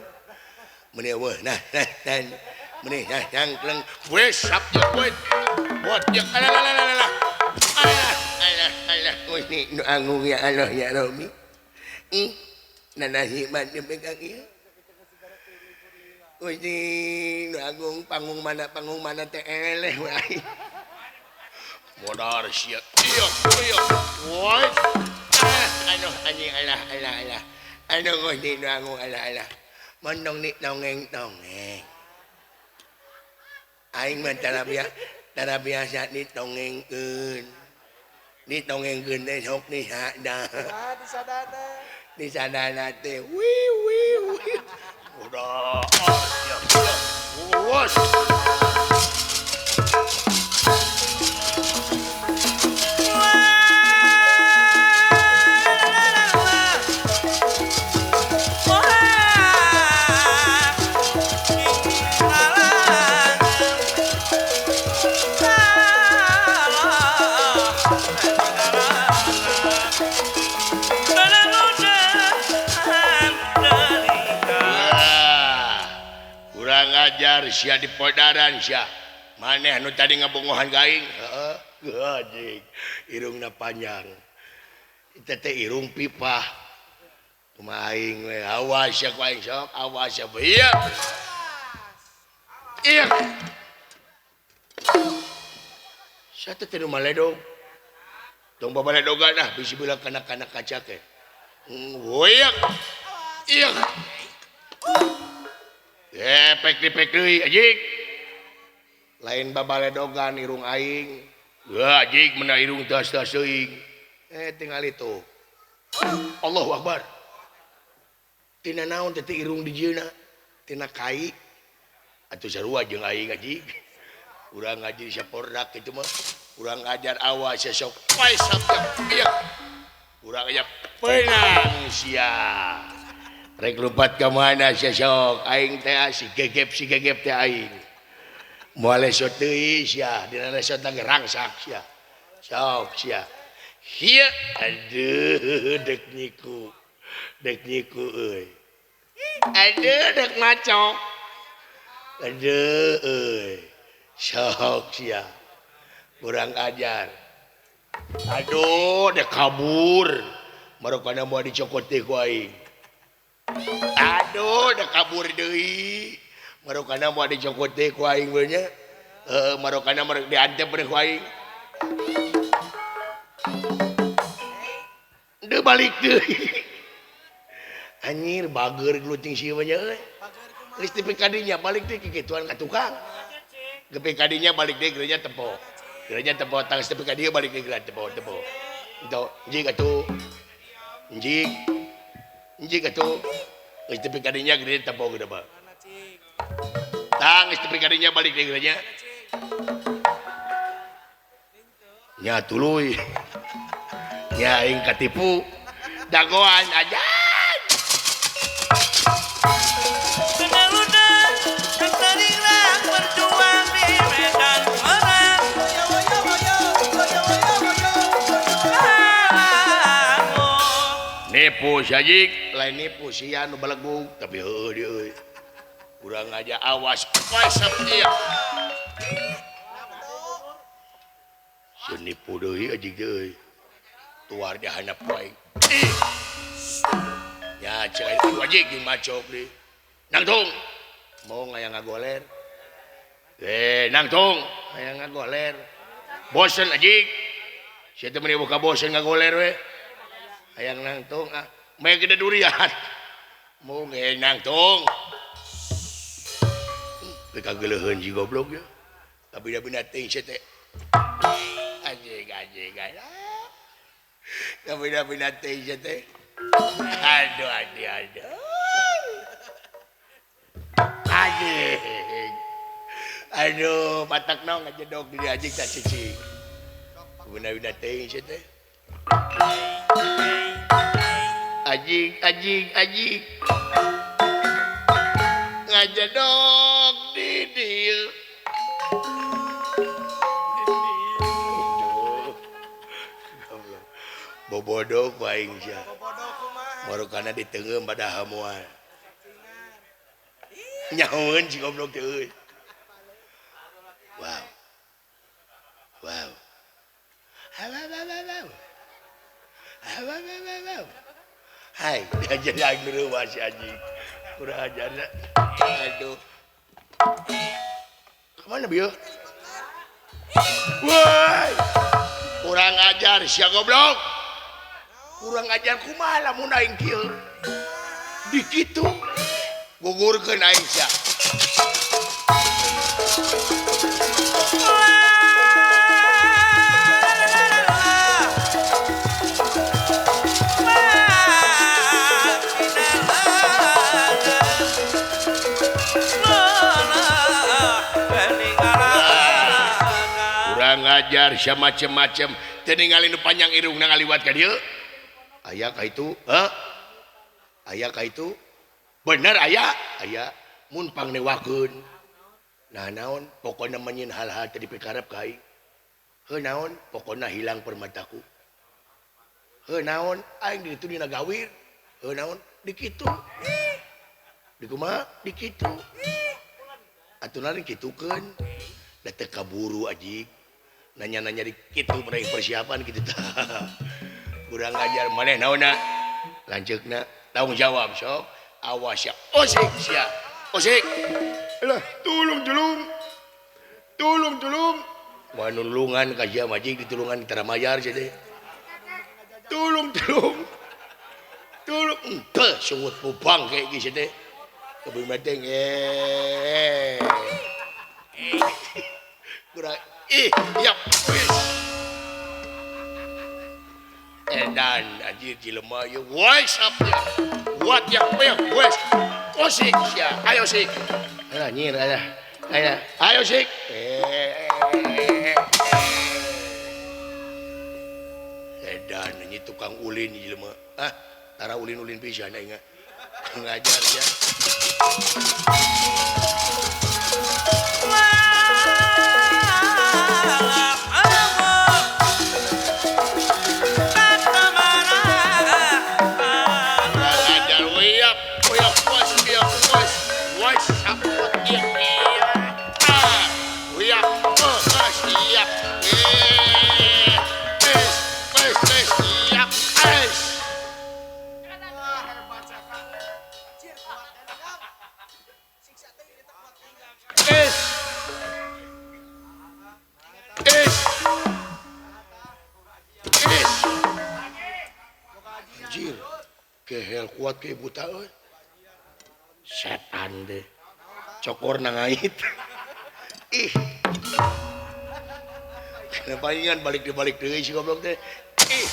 Meni eueuh nah nah nah meni nah nyangkleng wes sap we. Buat ya alah alah alah. Alah alah alah ni nu agung ya Allah ya Rabbi. Nanahi man pegang ieu. Gusti nu agung panggung mana teh eleh we aing. Modar sia. Iya iya. Woi. Aduh anjing alah alah alah. Aduh Gusti nu agung alah alah. Mondong ni dongeng dongeng. Aing mah tara biasa ni dongengkeun. Ni dongengkeun teh sok ni sada. Di sadana. Di sadana teh wi wi wi. Udah. Wos. Wah. ajar sia di podaran sia. Maneh anu tadi ngabongohan ka aing? Heeh. Anjing, irungna panjang. Eta teh irung pipah. Kumaha aing we, awas sia ku aing sok, awas sia. Iya. Iya. Sia teh nu maledog. Tong babaledogan ah bisi beula kana-kana kaca teh. Woyak. Iya. Pek dipek deui anjing. Lain babaledogan irung aing. Wah, anjing mena irung tas-tas teuing. Tinggal itu. Allahu Akbar. Tina naon teh irung dijieuna? Tina kai. Atuh sarua jeung aing anjing. Urang ngaji sapordak kitu mah. Urang ajar awas sia sok pae sabda. Iya. Urang aya penang sia. Rek lupat ka mana sia sok aing teh si gegep teh aing. Moal lesot deui sia, dina lesot lagi rangsak sia. Sok sia. Hieu aduh dek nyiku. Dek nyiku euy. Aduh dek macok. Aduh euy. Sok sia. Kurang ajar. Aduh dek kabur. Marokana moal dicokot teh ku aing. Aduh dek kabur deui. Marokana moal dicokot teh ku aing we nya. Heeh, marokana merek diantep we ku aing. Deui balik deui. Anjir bager gluting sieu nya euy. Geus tepi ka dinya balik deui kikituan ka tukang. Gepi ka dinya balik deui gerenya tempo. Gerenya tempo tang tepi ka dieu balik deui geura tempo tempo. Ento jig atuh. Jig. Jig atuh. Geus tepi ka dinya gerenya tempo geuda mah. Tang geus tepi ka dinya balik deui gerenya. Nya tuluy. Nya aing katipu. Dagoan aja. Nipu sajik, lain nipu sia nu balegug tapi heueuh deui euy. Urang aja awas pasep ieu. Sieun nipu deui anjing deui. Tuar di handap aing. Ya cek aing anjing jeung macok deui. Nangtung. Mau ngayang ngagoler. Nangtung, hayang ngagoler. Bosen anjing. Sia teh meuni buka bosen ngagoler we. Hayang nangtung ah, meh gede durian. Mau ge nangtung. Teu kageleuheun si goblok ya. Tapi da bina teuing sia teh. Anjing anjing anjing. Tapi da bina teuing sia teh. Aduh aduh aduh. Anjing. Aduh, matak naon ngajedog di anjing tak cicing. Bina-bina teuing sia teh. Anjing, anjing, anjing. Ngajedog di dieu. Bobodo ku aing sia. Marukana diteungeum pada hamuan. Nyahoeun si goblok teh euy. Wow. Wow. Wow. Wow. Hai, diajar aing reuwas si anjing. Kurang ajar. Aduh. Kemana bieu? Woi. Kurang ajar sia goblok. Kurang ajar kumaha lamun aing kieu. Di kitu gugurkeun aing sia. Ajar sia macem-macem teu ningali nu panjang irungna ngaliwat ka dieu. Aya ka itu? Heuh. Aya ka itu? Bener aya? Aya. Mun pangnewakeun. Nah naon pokona menyin hal-hal teu dipikarep ka aing. Heuh naon pokona hilang permataku. Heuh naon aing di ditu dina gawir. Heuh naon di kitu. Di kumaha? Di kitu. Atuh nari kitukeun. Da teu kaburu aji. Nanya-nanya di kitu meraih persiapan kitu tah. Kurang ajar maneh naonna? Lanceukna tanggung jawab sok. Awas ya. Osik sia. Osik. Lah tulung tulung. Tulung tulung. Manulungan ka sia majing ditulungan tara mayar sia teh. Tulung tulung. Tulung enteh sungut pupang kayak gitu teh. Kebun mateng eh. Kurang ih ya wis. Edan anjir jelema ieu wise up ya. Buat yang wes. Osik sia. Ayo sik. Ayo nyir ayo. Ayo ayo sik. Edan ini tukang ulin jelema. Ah, tara ulin-ulin pisan aing. Ngajar ya. Kehel kuat ke buta euy. Setan deh. Cokor nangait. Ih. Kenapa ingan balik dibalik deui si goblok teh. Ih.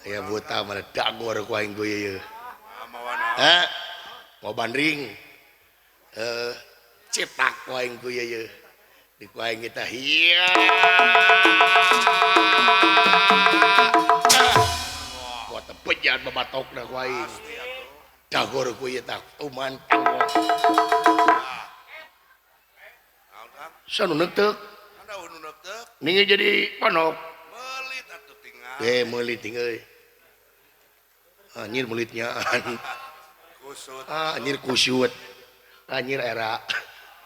Ya buta mana dagor ku aing gue ieu. Hah? Mau bandring. Cetak ku aing gue ieu. Di ku aing kita hiya. Kuat tepejan babatokna ku aing. Dagor ku ieu tah tuman tanggo. Sanu neuteuk. Ninge jadi panok. Melit atuh tinggal. Melit tinggal. Anjir melitnya. Kusut. Ah, anjir kusut. Anjir era.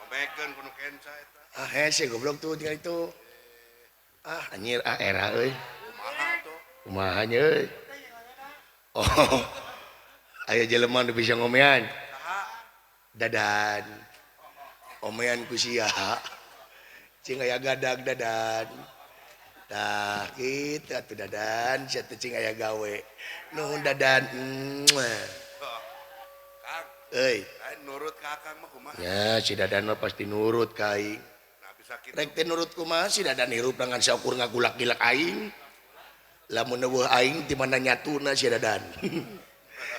Omekeun kudu kenca eta. Ah, hese goblok tuh tinggal itu. Ah, anjir ah era euy. Kumaha tuh? Kumaha nya euy. Oh. Aya jelema nu bisa ngomean. Saha? Dadan. Omean ku sia. Cing aya gadag dadan. Tah kitu atuh dadan sia teh cing aya gawe. Nuhun dadan. Kang, euy. Lain nurut ka Akang mah kumaha? Ya si dadan mah pasti nurut ka aing. Nah bisa kitu. Rek teh nurut kumaha si dadan hirup dengan saukur ngagulak-gilak aing. Lamun eueuh aing di mana nyatuna si dadan.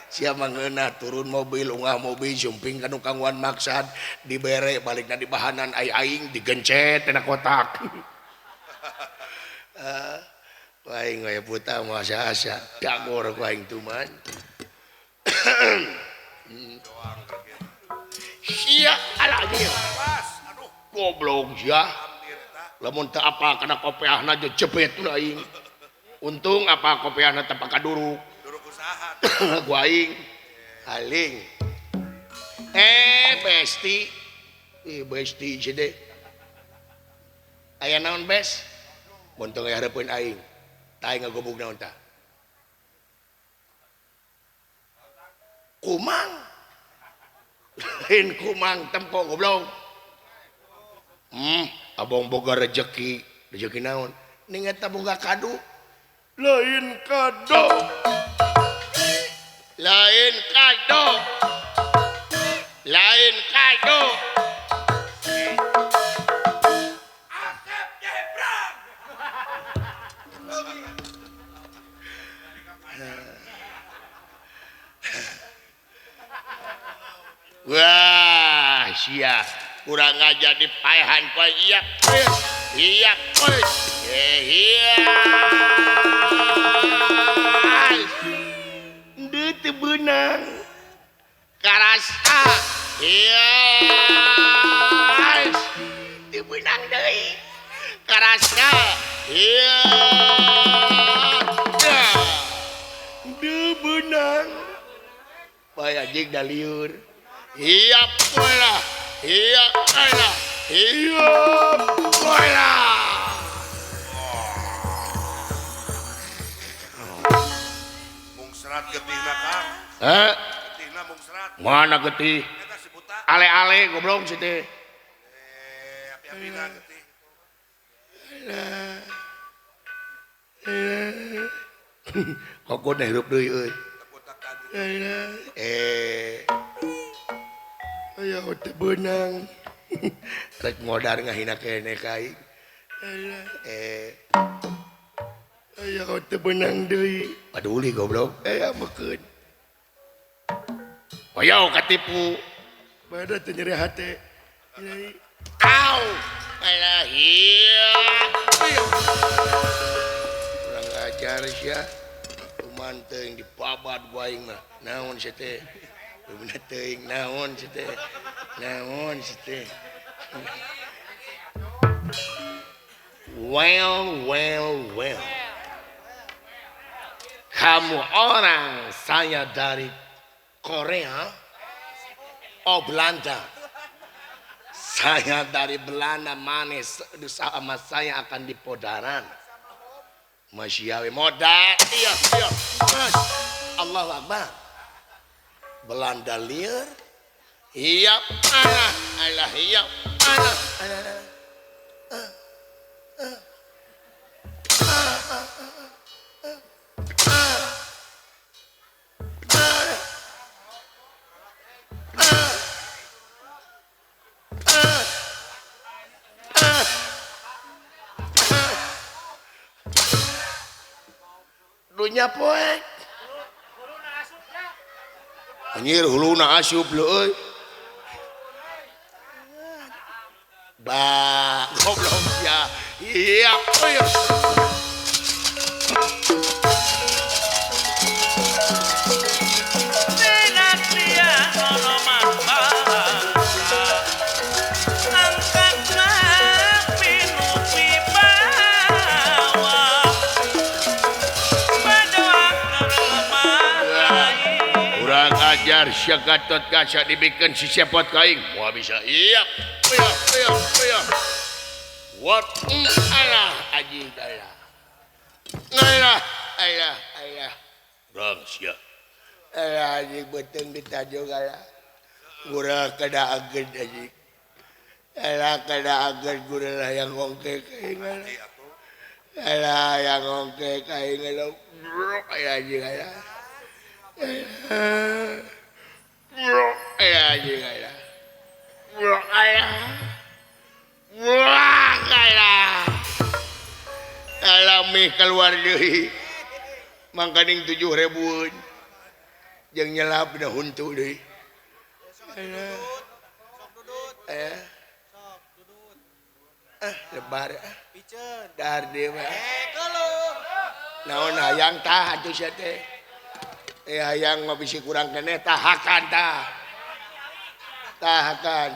Sia mah ngeunah turun mobil ungah mobil sumping ka nu kanggoan maksad dibere balikna di bahanan ai aing digencet tina kotak. Aing we buta mah asa-asa dagor ku aing tuman. Sia ala anjir. Aduh goblok sia. Lamun teu apa kana kopeahna jepet aing. Untung apa kopeahna teu pakaduruk. Duruk usaha. Ku aing aling. Besti. Ih besti sia teh. Aya naon bes? Mun teu hareupeun aing. Tah aing ngagobug naon tah? Kumang. Lain kumang tempo goblok. Abong boga rejeki, rejeki naon? Ning eta boga kado. Lain kado. Lain kado. Lain kado. Asep nyebrang. Wah, sia kurang aja dipaehan ku iya. Iya, Iya. Deui teu beunang. Karasa. Iya. Teu beunang deui. Karasa. Iya. Deui beunang. Bae anjing da lieur. Iya pola. Iya pola. Iya pola. Mung serat getihna Kang. Heh? Getihna mung serat. Mana getih? Eta si buta. Ale-ale goblok si teh. Api-apina getih. Alah. Kokon hirup deui euy. Aya teu beunang. Rek modar ngahina keneh ka aing. Aya teu beunang deui. Paduli goblok. Amekeun. Hoyong katipu. Bada teu nyeri hate. Au. Alah ieu. Urang ajar sia. Kuman teuing dipabad ku aing mah. Naon sia teh? Bener teuing naon sia teh? Naon sia teh? Well, well, well. Kamu orang saya dari Korea, oh Belanda. Saya dari Belanda manis sama saya akan dipodaran. Masyawe modal. Iya, iya. Mas. Allahu Akbar. Belanda liar. Iya, alah, alah, iya, alah, alah. Dunya poek. Anjir huluna asup leuh euy. Ba, goblok ya. Iya, euy. Ajar sia Gatot Kaca dibikin si sepot kaing moal bisa. Iya, iya, iya, iya. What alah anjing alah. Alah, alah, alah. Rang sia. Alah anjing beuteung ditajog alah. Gura kada ageun anjing. Alah kada ageun gura lah yang ngongke kaing alah. Alah yang ngongke kaing alah. Alah anjing alah. Alami keluar deui mangkaning 7.000 jeung nyelap da huntu deui. Lebar dahar deui mah. Naon hayang tah atuh sia teh. Hayang mah bisi kurang keneh tahakan tah. Tahakan.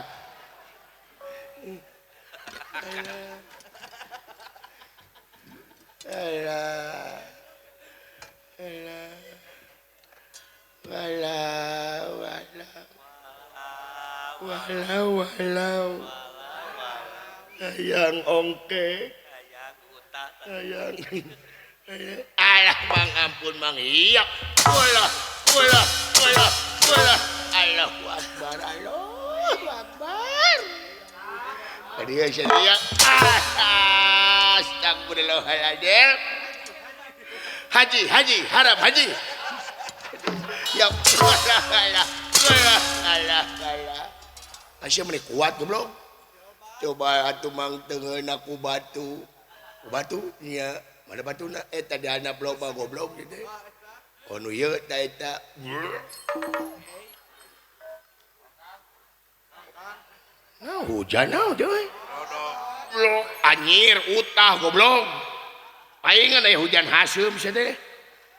Alah. Alah. Walau, walau. Walau, walau. Hayang ongke. Hayang. Alah mang ampun mang iya. Walah, walah, walah, walah. Allahu Akbar, Allahu Akbar. Dia sia. Astagfirullahaladzim. Haji, haji, harap haji. Ya walah, alah, walah, alah, alah. Asya meni kuat goblok. Coba atuh mang tengeun aku batu. Batu nya. Mana batuna eta di handap loba goblok gitu. Kono ieu ta eta. Nah, hujan naon teh euy. Anjir utah goblok. Paingan aya hujan haseum sia teh.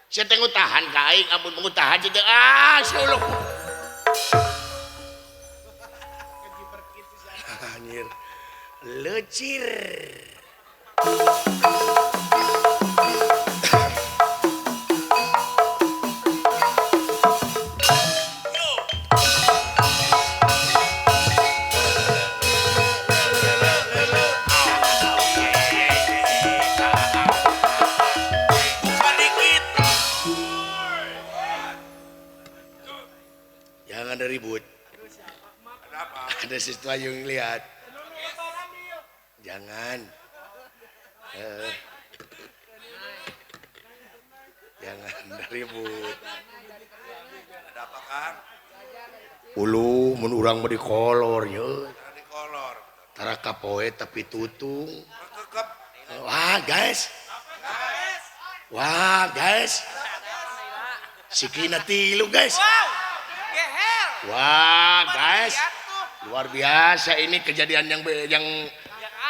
Sia teh ngutahan ka aing amun ngutahan sia teh ah sia anjir. Lecir. Buka dikit. Jangan ada ribut. Ada apa? Ada siswa yang lihat. Jangan. Jangan ribut. Ada apa, Kang? Ulu mun urang mah dikolor ye. Jangan dikolor. Tara kapoe tapi tutung. Kekep. Wah, guys. Wah, guys. Sikina tilu, guys. Wow. Gehel. Wah, guys. Luar biasa ini kejadian yang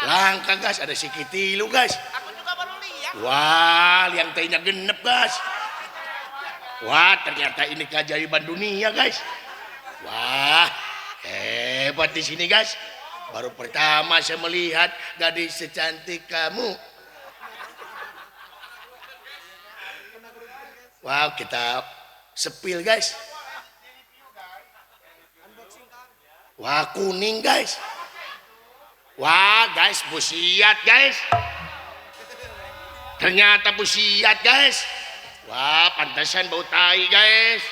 langka, guys. Ada siki tilu, guys. Aku juga baru lihat. Wah, liang tainya genep, guys. Wah, ternyata ini keajaiban dunia, guys. Wah, hebat di sini, guys. Baru pertama saya melihat gadis secantik kamu. Wow, kita sepil, guys. Wah, kuning, guys. Wah, guys, busiat, guys. Ternyata busiat, guys. Wah, pantesan bau tai, guys.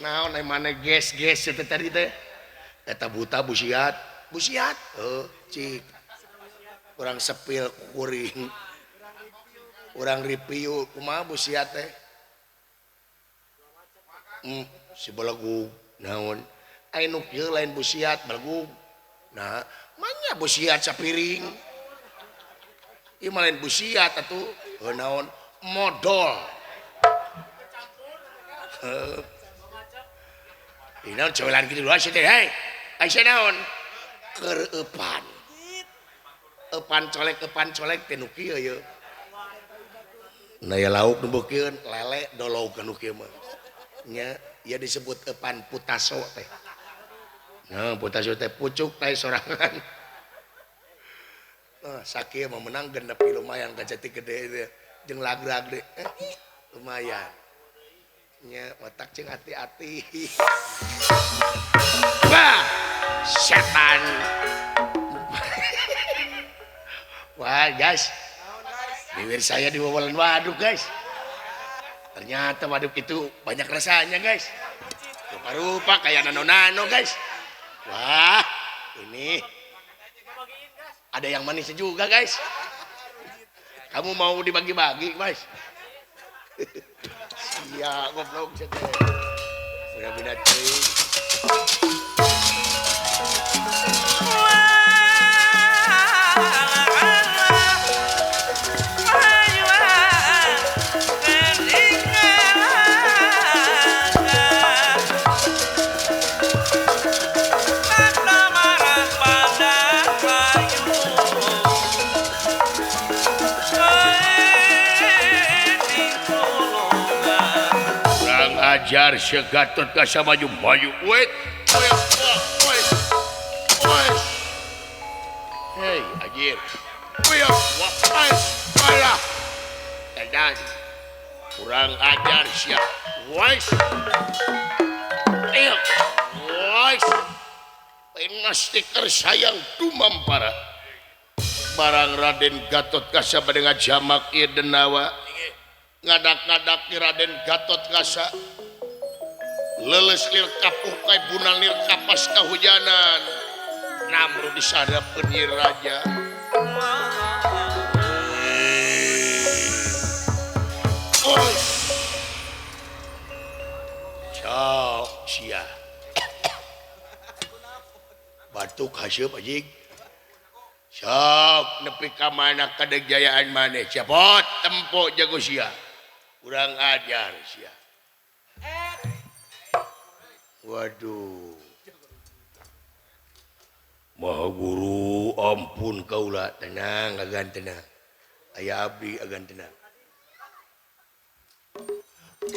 Naon ai mana ges-ges eta tadi teh? Eta buta busiat, busiat. Oh, cik. Urang sepil kuring. Urang review kumaha busiat teh? Si belegug naon? Ai nu kieu lain busiat belegug. Nah, manya busiat sapiring. Ieu mah lain busiat atuh. Heuh naon? Modol. Heuh. Ieu naon cowelan kitu luas teh, hei. Ai sia naon? Keur eupan. Eupan colek teh nu kieu ye. Nah ya lauk nu beukeun lele dolog nu kieu mah. Nya, ieu disebut eupan putaso teh. Nah, putaso teh pucuk teh sorangan. Nah, sakieu mah menang genep lumayan kajati gede teh jeung lagrag deh. Lumayan. Nya otak jeung hati-hati. Wah, setan. Wah, guys. Bibir saya diwawalan waduk, guys. Ternyata waduk itu banyak rasanya, guys. Rupa-rupa kayak nano-nano, guys. Wah, ini ada yang manisnya juga, guys. Kamu mau dibagi-bagi, guys? Sia, goblok sia teh. Udah beda teuing. Ajar Gatot Kaca maju maju wait wait wait wait hei anjir wait wait edan kurang ajar siap wait ayo wait stiker sayang tumampara barang Raden Gatot Kaca bade ngajamak ieu denawa ngadak-ngadak Raden Gatot Kaca leles lir kapuh kai bunal lir kapas kahujanan namru disadapkeun ieu raja. Oi. Cok sia. Batuk haseup anjing. Sok nepi ka mana kadejayaan maneh cepot tempo jago sia. Urang ajar sia. Waduh. Maha guru ampun kaula tenang agan tenang. Aya abdi agan tenang.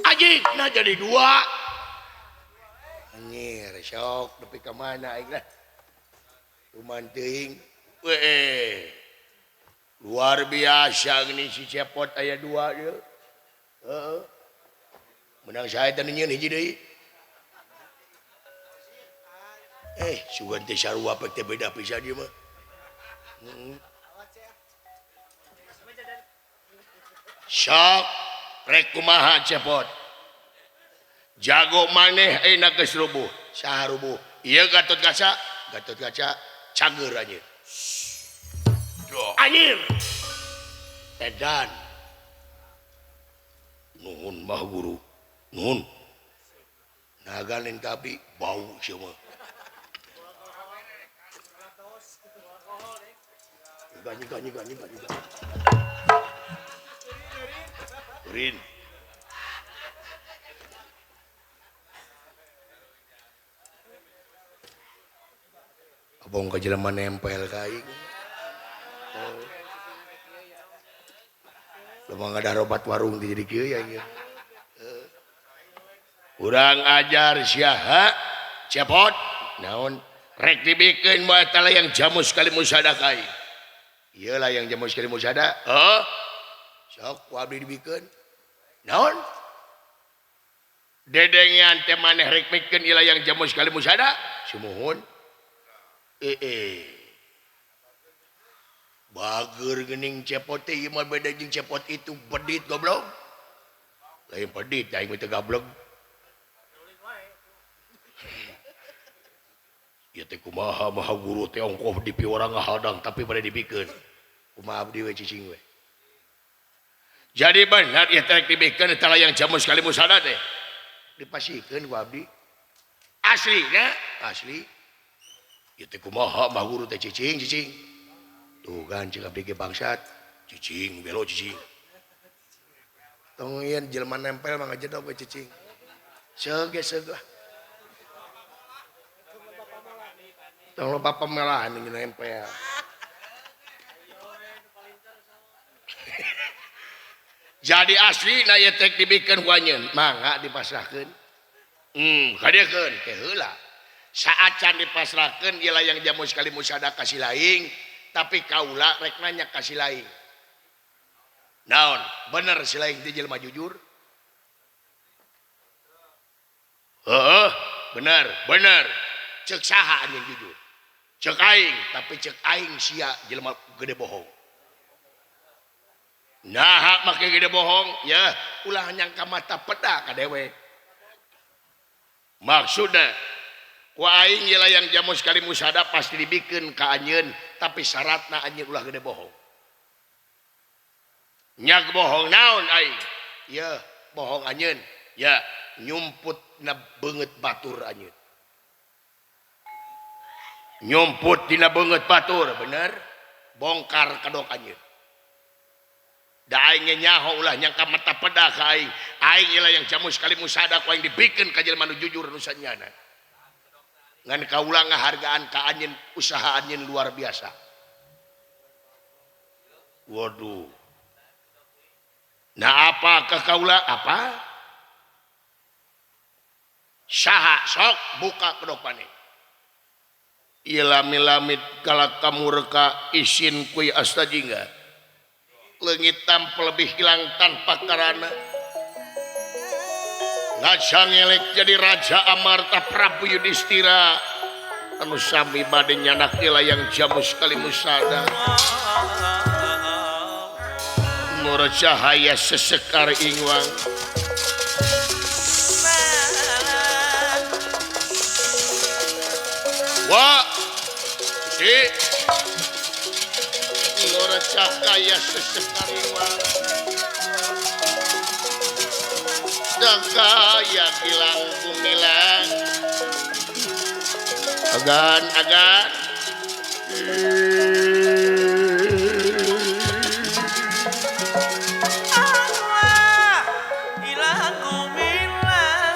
Ajik nah jadi dua. Anjir sok nepi ka mana aing lah. Kuman teuing. Weh. Luar biasa geuning si Cepot aya dua deui. Heeh. Menang saya teh nyieun hiji deui. Sugan teh sarua pek teh beda pisan ieu mah. Heeh. Sok rek kumaha Cepot. Jago maneh ayeuna geus rubuh. Saha rubuh? Ieu Gatot Kaca, Gatot Kaca cager anjeun. Anjir. Edan. Nuhun Mah Guru. Nuhun. Naga lain ka abdi bau sia mah. Ganyi. Urin. Abong ka jelema nempel ka aing. Lemah ada robat warung di jadi kieu ya ieu. Urang ajar siaha Cepot naon rek dibikeun moal eta layang jamus kali musada ka aing. Ieu layang jamus kali musada. Heuh. Sok ku abdi dibikeun. Naon? Dedengean teh maneh rek mikeun ieu layang jamus kali musada? Sumuhun. Bager geuning Cepot teh ieu mah beda jeung Cepot itu pedit goblok. Lain pedit aing mah teu gablek. Ieu teh kumaha Maha Guru teh ongkoh di piwarang ngahadang tapi bade dibikeun. Kumaha abdi we cicing we. Jadi benar ieu teh rek dibikeun eta layang jamus kali musada teh. Dipasihkeun ku abdi. Asli nya, asli. Ieu teh kumaha Maha Guru teh cicing cicing. Tuh kan cek abdi ge bangsat, cicing belo cicing. Tong ieu jelema nempel mah ngajedog we cicing. Seug ge seug lah. Tong loba pamelahan nu nempel. Jadi asli na ieu teh dibikeun ku anjeun, mangga dipasrahkeun. Kadiekeun teh heula. Saacan dipasrahkeun ieu layang jamus kali musada ka si laing, tapi kaula rek nanya ka si laing. Naon? Bener si laing teh jelema jujur? Heeh, bener, bener. Cek saha anjeun jujur? Cek aing, tapi cek aing sia jelema gede bohong. Nah, make gede bohong, ya ulah nyangka mata peda ka dewek. Maksudna ku aing ieu layang jamus kali musada pasti dibikeun ka anjeun, tapi syaratna anjeun ulah gede bohong. Nyak bohong naon aing? Ya, bohong anjeun. Ya, nyumput na beungeut batur anjeun. Nyumput dina beungeut batur, bener? Bongkar kedok anjeun. Da aing nyaho ulah nyangka mata peda ka aing. Aing ieu layang jamus kali musada ku aing dibikeun ka jelema nu jujur nu sanyana. Ngan kaula ngahargaan ka anjeun usaha anjeun luar biasa. Waduh. Nah apa ka kaula apa? Saha sok buka kedok maneh. Ieu lami-lami kala kamurka isin kui astajingga. Leungit tanpa lebih hilang tanpa karana. Ngaca ngelek jadi Raja Amarta Prabu Yudhistira anu sami bade nyanak layang jamus kali musada. Nur cahaya sesekar ingwang. Wa si Nur cahaya sesekar ingwang. Kaya gilang gumilang. Agan agan. Allah ilang gumilang.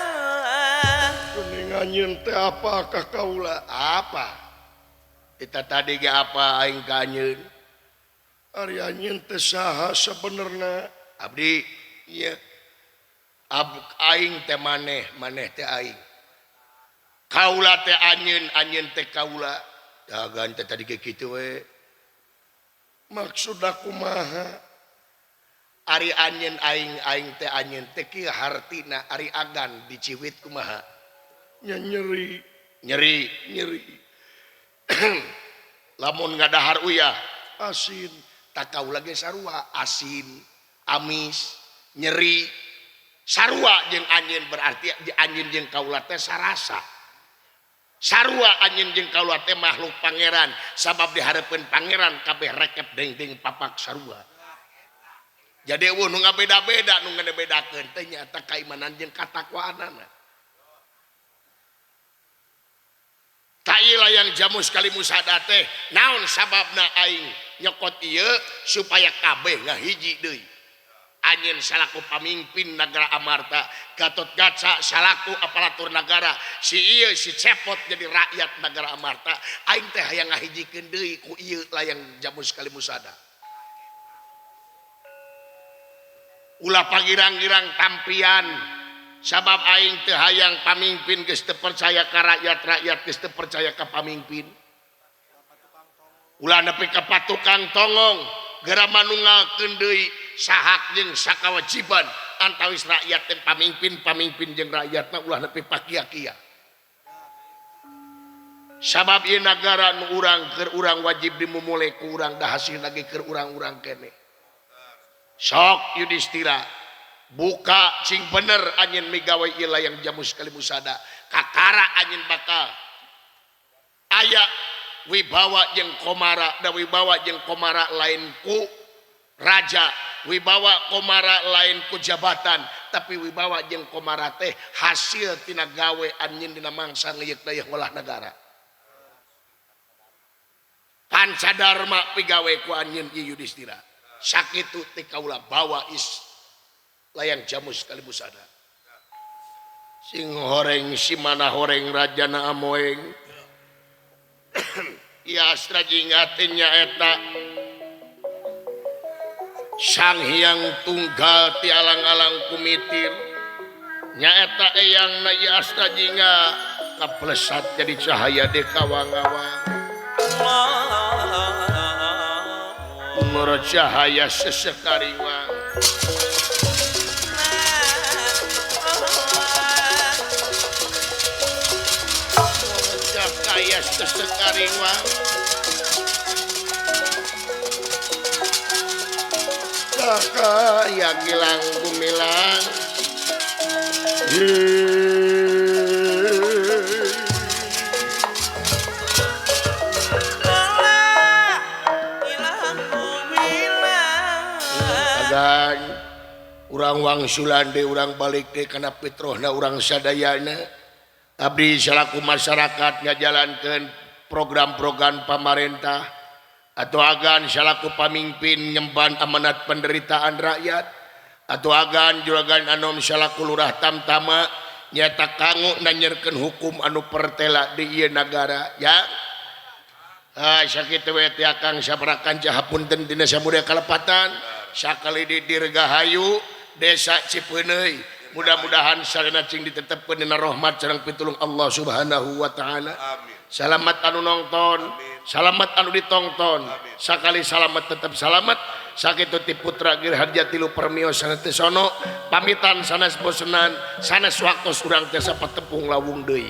Kuningan nyeun teh apakah kaula? Apa? Kita tadi ge apa aing ka anjeun? Ari anjeun teh saha sabenerna? Abdi ieu. Aing teh maneh, maneh teh aing. Kaula teh anjeun, anjeun teh kaula. Dagan teh tadi ge kitu we. Maksud aku maha? Ari anjeun aing, aing teh anjeun teh kieu hartina ari agan diciwit kumaha? Nya nyeri, nyeri, nyeri. Lamun ngadahar uyah asin, tak kaula ge sarua asin, amis, nyeri. Sarua jeung anjeun berarti anjeun jeung kaula teh sarasa. Sarua anjeun jeung kaula teh makhluk pangeran, sabab dihareupeun pangeran kabeh rekep dengdeng papak sarua. Jadi eueuh nu ngabeda-beda, nu ngabedakeun teh nyaeta kaimanan jeung katakwaanana. Tak ieu layang jamus kalimusada teh naon sababna aing nyokot ieu supaya kabeh ngahiji deui. Anjeun salaku pamimpin negara Amarta, Gatot Kaca salaku aparatur negara, si ieu si Cepot jadi rakyat negara Amarta, aing teh hayang ngahijikeun deui ku ieu layang jamus kalimusada. Ulah pagirang-girang tampian sabab aing teu hayang pamimpin geus teu percaya ka rakyat, rakyat geus teu percaya ka pamimpin. Ulah nepi ka patukang tongong geura manunggalkeun deui sahak jeung sakawajiban antawis rakyat jeung pamimpin, pamimpin jeung rakyatna ulah nepi pakia-kia. Sabab ieu nagara nu urang keur urang wajib dimumule ku urang da hasilna ge keur urang-urang keneh. Sok Yudhistira buka cing bener anjeun migawe ieu layang jamus kalimusada kakara anjeun bakal aya wibawa jeung komara, da wibawa jeung komara lain ku raja, wibawa komara lain ku jabatan, tapi wibawa jeung komara teh hasil tina gawe anjeun dina mangsa ngeuyeuk dayeuh ngolah nagara. Pancadarma pigawe ku anjeun ieu Yudhistira. Sakitu teh kaula bawa is layang jamus kalimusada. Sing horeng si mana horeng rajana amoeng. Ya astra jingga teh nyaeta Sang Hyang Tunggal ti alang-alang kumitir. Nyaeta eyang na ieu astra jingga kaplesat jadi cahaya di kawang-awang. Menurut cahaya sesekariwang. Cahaya sesekariwang. Cahaya gilang gumilang. Urang wangsulan deui urang balik deui kana fitrahna urang sadayana. Abdi salaku masyarakat ngajalankeun program-program pamarentah atau agan salaku pamimpin nyemban amanat penderitaan rakyat atau agan juragan anom salaku lurah tamtama nyata kanggo nanyerkeun hukum anu pertela di ieu nagara ya. Ah sakitu we teh Akang sabarakan jahapunten dina samuda kalepatan sakali di Dirgahayu Desa Cipeuneuy. Mudah-mudahan sarena cing ditetepkeun dina rahmat sareng pitulung Allah Subhanahu wa taala. Amin. Salamat anu nonton, amin. Salamat anu ditongton. Amin. Sakali salamat tetep salamat. Sakitu ti putra Girharja tilu permio sanes teh sono pamitan sanes bosenan sanes waktos urang teh sapatepung lawung deui.